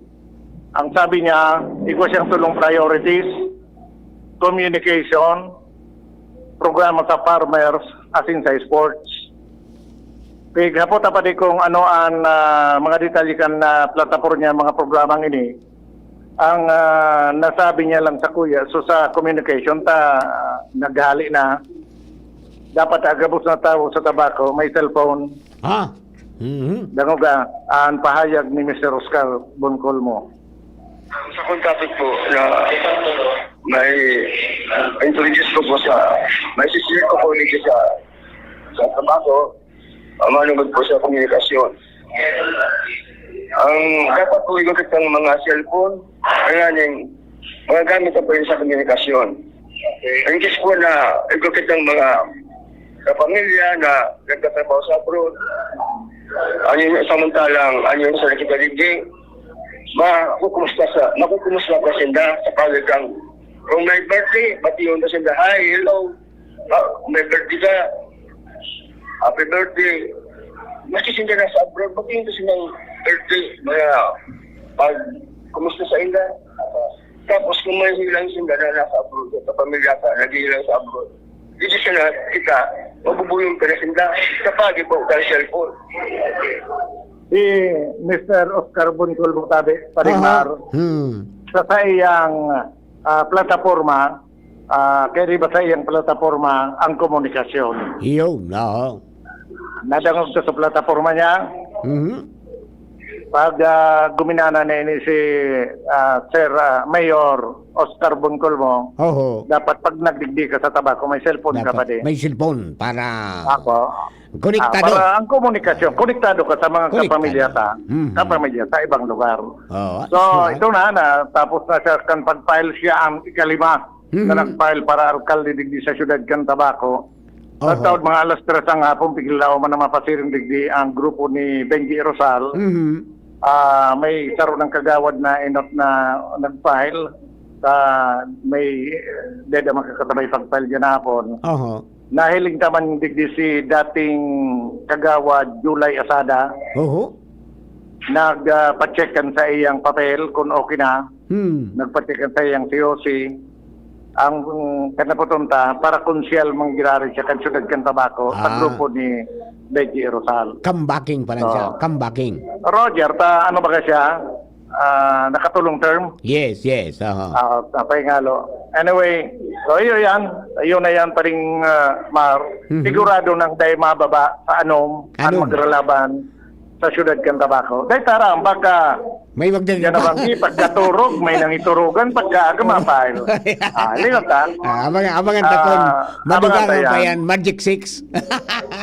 Ang sabi niya, igwa siyang tulong priorities, communication, programa sa farmers, asin sa sports. Pighapot ta pa di kung ano an, ah, mga detalye kan, ah, plataporma niya, mga programang ini. Ang, ah, nasabi niya lang sa kuya, so sa communication ta, ah, naghali na. Dapat agabos na tawo sa Tabaco, may cellphone. Ah. Mhm. Dangoga, an pahayag ni Mister Oscar Boncolmo. Sa akong topic po na may introduce ko po sa, may sisir ko po dito sa, sa Tabaco, ah, manungod po sa komunikasyon. Ang dapat po igukit ng mga cellphone, ang aning mga gamit na po yun sa komunikasyon. In case po na igukit ng mga kapamilya na nagtatrabaho sa abroad, ano yung samantalang, ano yung sa nakikadigi, makukumusta sa, makukumusta pa sinda sa palitan. Kung may birthday, batiyon na sinda, "Hi, hello." Ah, may birthday ka, "Happy birthday." Maski sinda nasa abroad, batiyon na silang birthday. Mga pag, kumusta sa inda? Tapos kung may hilang sinda na nasa abroad, sa pamilya ka, naghihilang sa abroad, hindi siya na kita, mabubulong ka na sinda. Sa pagi po, ka cellphone. Si Mister Oscar Boncolmo tabi, Paring Aha. Mar, Hmm. sa saiyang, ah, plataporma, ah, kaya di ba sa iyang plataporma ang komunikasyon? Iyo, oo. Nadangog ka sa plataporma niya? Mhm. Pag, ah, guminana na ini si, ah, Sir, ah, Mayor Oscar Boncolmo, Oho. dapat pag nagdigdi ka sa Tabaco, may cellphone ka Dapat pa din. may cellphone para Ako. Konektado. Ah, para ang komunikasyon, konektado ka sa mga Konektado. kapamilya ta, Mhm. kapamilya sa ibang lugar. Oo, So, sure. ito na, na, tapos na siya kan pag-file siya ang ikalima Mhm. na nag-file para alkalde digdi sa siyudad kan Tabaco. Sa Oho. taon, mga alas tres ang hapon, piglaw man na mapasiring digdi ang grupo ni Benji Rosal. Mhm. Ah, may saro ng kagawad na inot na nag-file. Sa may, eh, deda makakatabay pag-file dyan hapon. Oho. Nahiling ta man digdi si dating kagawad July Asada. Oho. Nag, ah, pa-check kan sa iyang papel kung okay na. Hmm. Nagpa-check kan sa iyang C O C. Ang, mm, kanaputon ta, para konsyal manggirari siya kan siyudad kan Tabaco, sa Ah. grupo ni Benji Rosal. Comebacking pa lang siya. Oo. Comebacking. Roger, ta, ano ba ka siya? Ah, nakatulong term? Yes, yes. Aha. Ah, sa pahingalo. Anyway, so yun yan. Yun na yan, Paring, ah, Mar. Mhm. Sigurado nang dahil mababa sa anom, ang Anom. magralaban sa siyudad kan Tabaco. Dahil tarang, baka May magdagdag yan pa. na bang di, pagkaturog, may nangiturugan, pagkaaga, mapahil. Ah, lingot, ha? Ah, abang, abangan ta Ah, kung abangan madugangan ta pa yan. yan, Magic Six.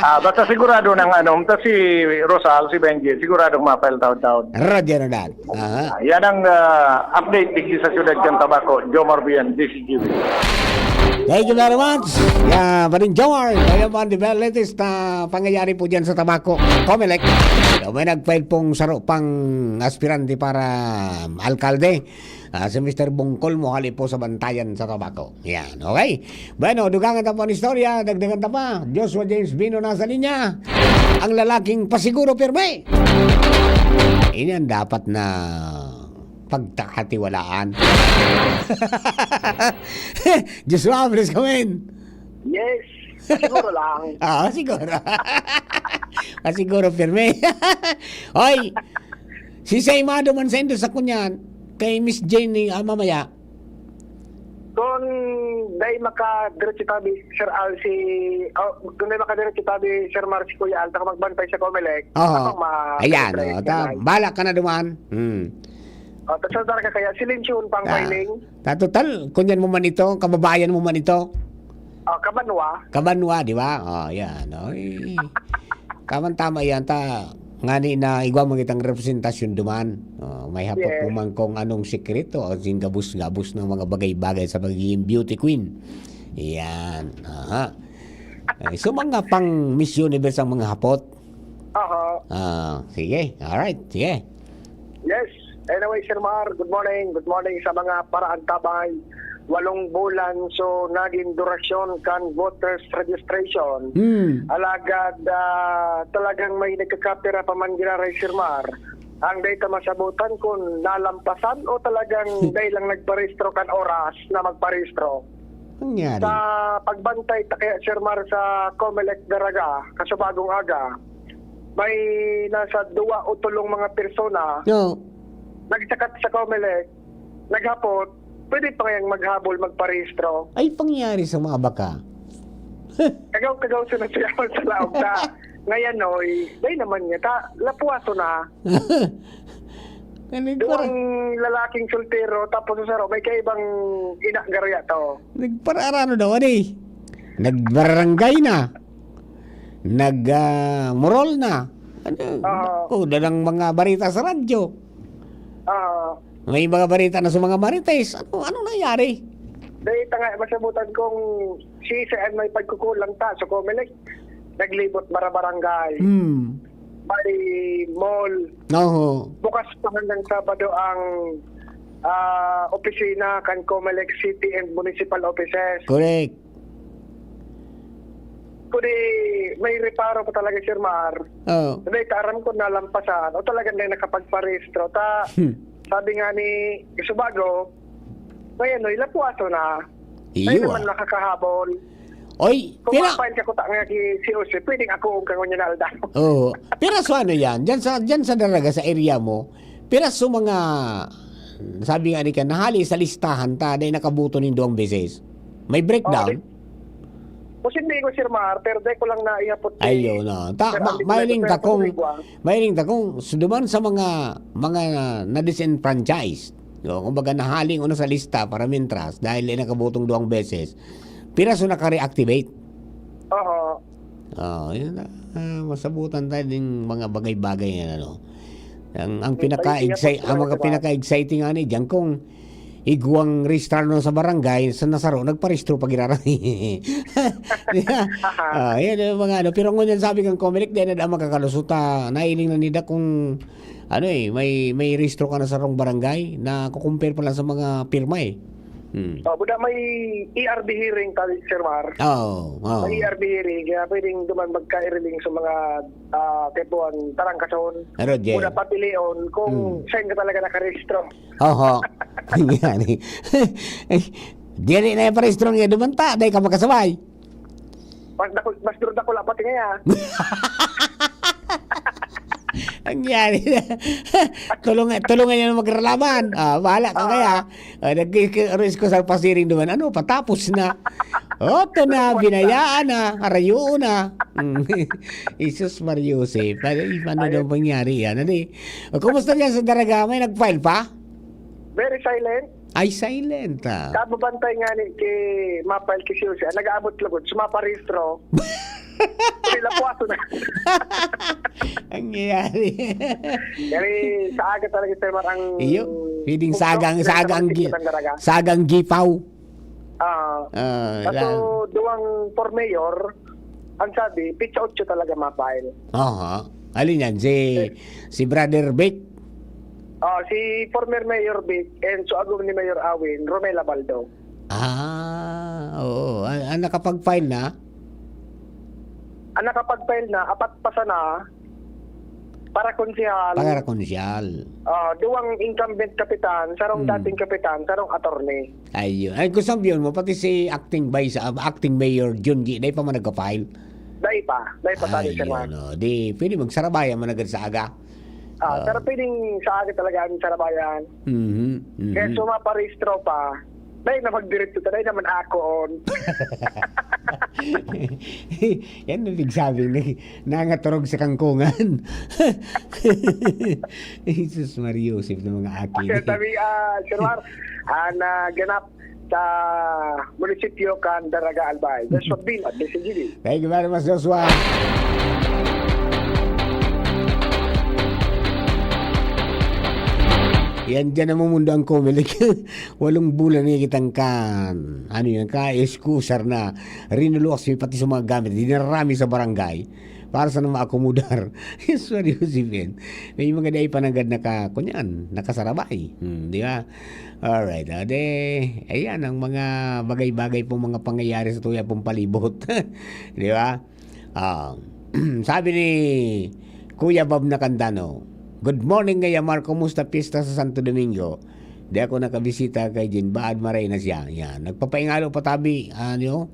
Ah, basta sigurado ng ano, ta si Rosal, si Benji, siguradong mapahil taon-taon. Roger na. Aha. Ah, yan ang, ah, update digdi sa siyudad kan Tabaco, Jomar Bian, D C G B. Thank you very much. Yeah, Paring Jomar. Kaya po ang the latest na pangyayari po dyan sa Tabaco. Comelec. So, may nag-file pong saro pang aspirante para alkalde. Ah, si Mister Bongkol mo hali po sa Bantayan sa Tabaco. Yan, okay? Bueno, dugangan ta po ang istorya, dagdagan ta pa. Joshua James Bino nasa linya. Ang lalaking pasiguro pirmi. Iyan dapat na pagkakatiwalaan. Joshua, please come in. Yes. Siguro lang. Ah, siguro. Ah, siguro, pirmi. Hoy, si Saymado man sa Indo sa kunyan, kay Miss Jenny, ah, mamaya. Kung dai makadiretso tabi, Sir Al, si... Oh, kung dai makadiretso tabi, Sir Mar, si Kuya Al, taka magbantay sa Comelec. Oo. Ako ma- Ayan, ma- oh, ta, bala ka na duman. Hmm. Oh, tas sa ka kaya, silensyuhon pang Ah. filing. Ta, total, kunyan mo man ito, kababayan mo man ito. Oh, kabanwa. Kabanwa, di ba? Oh, yan. Oh, eh. Tama-tama yan. Ta, ngani na igwa mo kitang representasyon duman. Oh, may hapot Yes. mo man kung anong sikreto o gabos-gabos ng mga bagay-bagay sa pagiging beauty queen. Yan. Aha. Ay, so, mga pang Miss Universe ang mga hapot. Aha. Ah, sige. Alright. Sige. Yes. Anyway, Sir Mar, good morning. Good morning sa mga paraantabay. Walong bulan, so naging durasyon kan voters registration. Hmm. Alagad, ah, talagang may nagkakapira pa man giraray, Sir Mar. Ang data masabutan kung nalampasan o talagang dahil lang nagparehistro kan oras na magparehistro. Nangyari. Sa pagbantay ta kaya, Sir Mar, sa Comelec Daraga, kasubagong aga, may nasa duwa o tulong mga persona No. nagsakat sa Comelec, naghapot, pwede pa kayang maghabol, magparehistro. Ay, pangyari sa mga baka. Kagaw-kagaw sa nasiyawan sa laog ta. Ngayon, oy, day naman niya, ta, lapuaso na. Ganun Duwang parang lalaking soltero, tapos sa saro, may kaibang ina garya to. Nagpararano daw, ano eh. Nagbarangay na. Nag, ah, morol na. Ano, Oo. oh, dalang mga barita sa radyo. Ah, May mga barita na sa mga marites. Ano, anong nangyari? Dahil tanga, masabutan kong si Isa may pagkukulang ta sa Comelec. Naglibot barabarangay. Hmm. May mall. Oo. Bukas pa hanggang Sabado ang ah, opisina kan Comelec City and Municipal Offices. Correct. Kundi may reparo pa talaga, Sir Mar. Oh. Hindi, aram ko nalampasan o talagang may nakapagparehistro. Ta, Hmm. Sabi nga ni Isubago, ngayon, no, ilapuaso na. Ay Iyo. Naman nakakahabol. Oy, Kung pira, mapain ka kuta nga ki si Jose, pwedeng ako ang kangunyan na aldaw. oh, pira so ano yan? Diyan sa, diyan sa Daraga, sa area mo, pira so mga, sabi nga ni ka, nahali sa listahan ta, dahil nakaboto nin duwang beses. May breakdown? Posible ko, Sir Mar, pero dahil ko lang naihapot. Ayun na. Ta, Pero ma- ang mahiling dito, ta kung, pero mahiling ta kung, so, duman sa mga, mga na-disenfranchise, no, kumbaga nahaling una sa lista para mintras, dahil ay nakabotong duwang beses, pira so naka-reactivate? Oo. Oh, yun na. Ah, masabutan tayo din mga bagay-bagay yan, ano. Ang, ang Yung pinaka-excite, pag-iiyak ang ko, mga diba? Pinaka-exciting nga ni, diyan kung igwang registrado na sa barangay, sa nasaro, nagparehistro pa giraray. Di ba? Ah, yan yung mga ano. Pero ngunyan sabi kang Comelec, di na daw makakalusot, ah, nailing na nida kung, ano eh, may, may rehistro ka na sa rong barangay, na kukumpare pa lang sa mga pirma eh. Hmm. Oh, buda may E R B hearing tali, Sir Mar. Oo, oo. May E R B hearing, kaya pwedeng duman magka-hearing sa mga ah, kaipuhan, tarangkason. Roger. Buda papilion kung Hmm. saan ka talaga nakarehistro. Oho. Yan eh. Eh, dili na yung parehistro nga duman ta, dahil ka makasabay. Mas dakul, mas duro dakul apat nga yan. Ang nangyari na. Tulungan, tulungan niya na magralaman. Ah, bahala ka kaya. Ah, nag-risk ko sa pasiring naman. Ano, patapos na. Oto na, binayaan na, arayoon na. Mm. Jesus Maria Joseph. Ano, ano daw mangyari yan? Ano eh? O, kumusta dyan sa Daraga? May nag-file pa? Very silent. Ay, silent ah. Kababantay nga ni kay mapal kay Jose, nag-aabot lugod, sumaparehistro. Sila puwaso na. Ang nangyayari. Kaya sa aga talaga, Sir Mar, ang Iyo, pwedeng bugto, sagang, kaya sagang, sa gi, mga talaga. sagang gipaw. Ah, Ah, kaso yan. Duwang for mayor, ang sabi, petsa otso talaga ma-file. Aha. Alin yan? Si, Eh. si Brother Vic? Oh, si former Mayor Vic and so agom ni Mayor Awin, Romel Abaldo. Ah, oo. An, an nakapag-file na? Ang nakapag-file na, apat pa sana, para konsehal. Para konsehal. Ah, duwang incumbent kapitan, sarong Hmm. dating kapitan, sarong attorney. Ayun. Ay, kung sabihin mo, pati si acting vice, ah, acting mayor Junji, dai pa man nagka-file. Dai pa. Dai pa tali, Sir Juan. Ayun, oh. Di, pwede magsarabayan man agad sa aga. Ah, Ah. pero pwedeng sa aga talaga ang sarabayan. Mhm, mhm. Kaya sumaparehistro pa, dai na magdiretso ta, dai naman ako on. Yan ang pigsabi ni nangaturog sa kangkungan. Jesus, Maria Joseph ng mga aki. Okay, sabi, ah, Sir Mar, ah, naganap sa munisipyo kan Daraga, Albay. Joshua Bin at D C G D. Thank you very much, Joshua. Yan, dyan namumundo ang Comelec. Walong bulan na kitang kan, ano yan, ka-excusar na rinuluwas mi pati sa mga gamit, dinarami sa barangay para sa nang maakomodar. Sorry, Joseph, yan. May mga dai pa nanggad naka, kunyan, nakasarabay. Hmm, di ba? Alright, ah, de, ayan ang mga bagay-bagay pong mga pangyayari sa tuya pong palibot. Di ba? Ah, sabi ni Kuya Bob Nakandano, "Good morning, Kuya Mar. Kumusta piyesta sa Santo Domingo? Di ako nakabisita kay Jin Baad, maray na siya." Yan. Nagpapaingalo pa tabi, ano,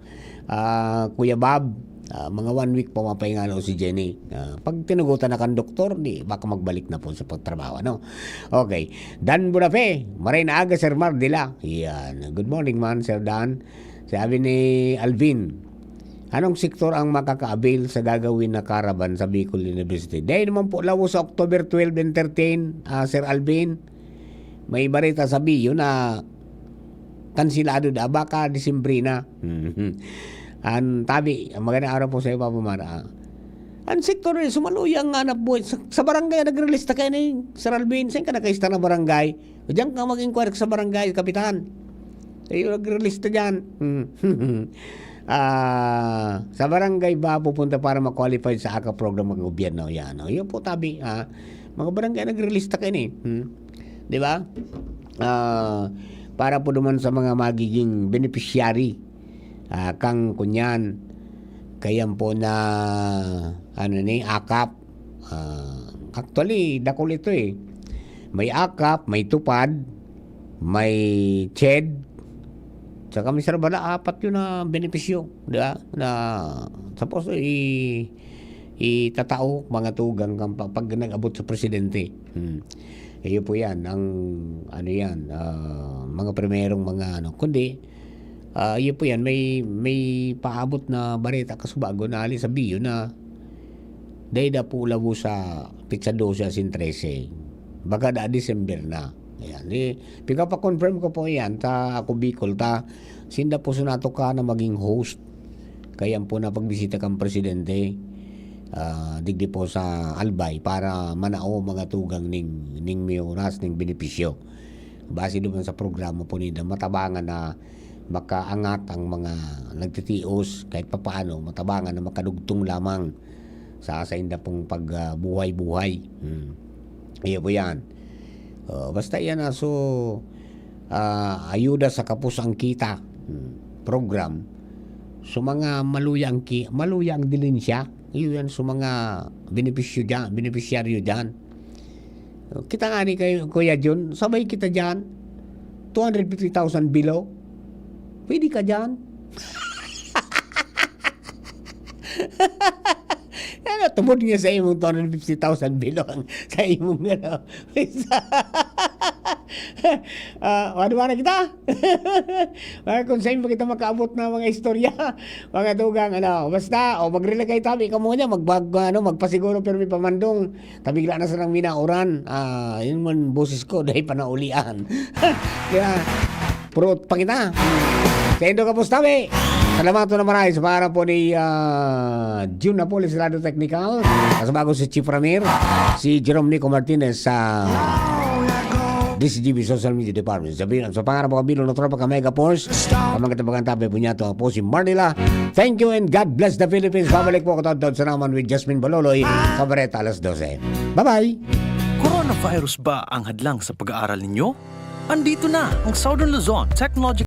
ah, Kuya Bob. Ah, mga one week pa mapaingalo si Jenny. Ah, pag tinugutan na kan doktor, di, baka magbalik na po sa pagtrabaho, ano? Okay. Dan Budafe, maray na aga, Sir Mar Dila. Yan. Good morning, man, Sir Dan. Sabi ni Alvin, "Anong sektor ang makaka-avail sa gagawin na caravan sa Bicol University?" Dahil naman po, lawo sa October twelve and thirteen, ah, Sir Alvin, may bareta sa Bio na kansilado da, baka Disyembre na. An tabi, magandang araw po sa iyo, Papa Mar, ah. An sektor ni sumaluya ang hanap buhay. Sa, sa barangay, nagre-release ta kayo ni Sir Alvin. Saan ka nakaista na barangay? Diyan ka mag-inquire sa barangay, kapitan. Kayo nagre-release ta diyan. Hmm. Ah, sa barangay ba pupunta para ma-qualify sa aka program ng gobyerno? Yan, oh. Yun po, tabi, ah. Mga barangay, nagre-release ta kayo ni. Hmm. Di ba? Ah, para po naman sa mga magiging beneficiary, ah, kang kunyan, kayan po na, ano ni, akap. Ah, actually, dakul ito eh. May akap, may tupad, may ched, saka may sarbala, apat yun na benepisyo, di ba? Na, tapos, i-, itatao, mga tugang, kang pa-, pag nag-abot sa presidente. Hmm. Iyo po yan, ang, ano yan, ah, mga primerong mga, ano, kundi, ah, iyo po yan, may, may paabot na bareta kasubago na hali sa Bio na dai da po labo sa petsa dose asin trese. Baga da December na. Ayan. Eh, pigapa-confirm ko po yan ta ako Bicol ta. Sinda po sunato ka na maging host. Kaya po na pagbisita kang presidente, ah, digdi po sa Albay para manao mga tugang ning, ning may oras, ning benepisyo. Base naman sa programa po nila, matabangan na makaangat ang mga nagtitios, kahit papaano, matabangan na makadugtong lamang sa sainda pong pag, ah, buhay-buhay. Hmm. Iyo po yan. Oh, basta yan, ah, so, ah, ayuda sa kapos ang kita. Hmm. Program. So, mga maluya ang ki-, maluya ang dilin siya. Iyo yan, so, mga benepisyo dyan, benepisyaryo dyan. Kita nga ni kay Kuya Jun, sabay kita dyan. Two hundred fifty thousand below. Pwede ka dyan. Ano, tubod nga sa imong two hundred fifty thousand below ang sa imong, ano. Ah, ano ba na kita? Mga kung saan pa kita makaabot na mga istorya, mga tugang, ano, basta, o, magrelay kayo tabi, kamo niya, mag-, mag-, ano, magpasiguro, pero may pamandong, tabigla na sa nang minauran, ah, yun man, boses ko, dahil panaulian. Kaya, purot pa kita. Sa Indo Kapos Tabi, salamat po na maray sa pangalan po ni, ah, Jun Napoles, Lado Technical, sa bago si Chief Ramir, si Jerome Nico Martinez sa D C G B Social Media Department. Sabihin, sa pangarap ko, Bilo na Tropa ka Mega Force, ang mga tabagang tabi po niya, ito po si Marnila. Thank you and God bless the Philippines. Babalik po ako, Todd Todd Sanaman with Jasmine Baloloy, Kabareta, alas dose. Bye-bye! Coronavirus ba ang hadlang sa pag-aaral ninyo? Andito na ang Southern Luzon Technological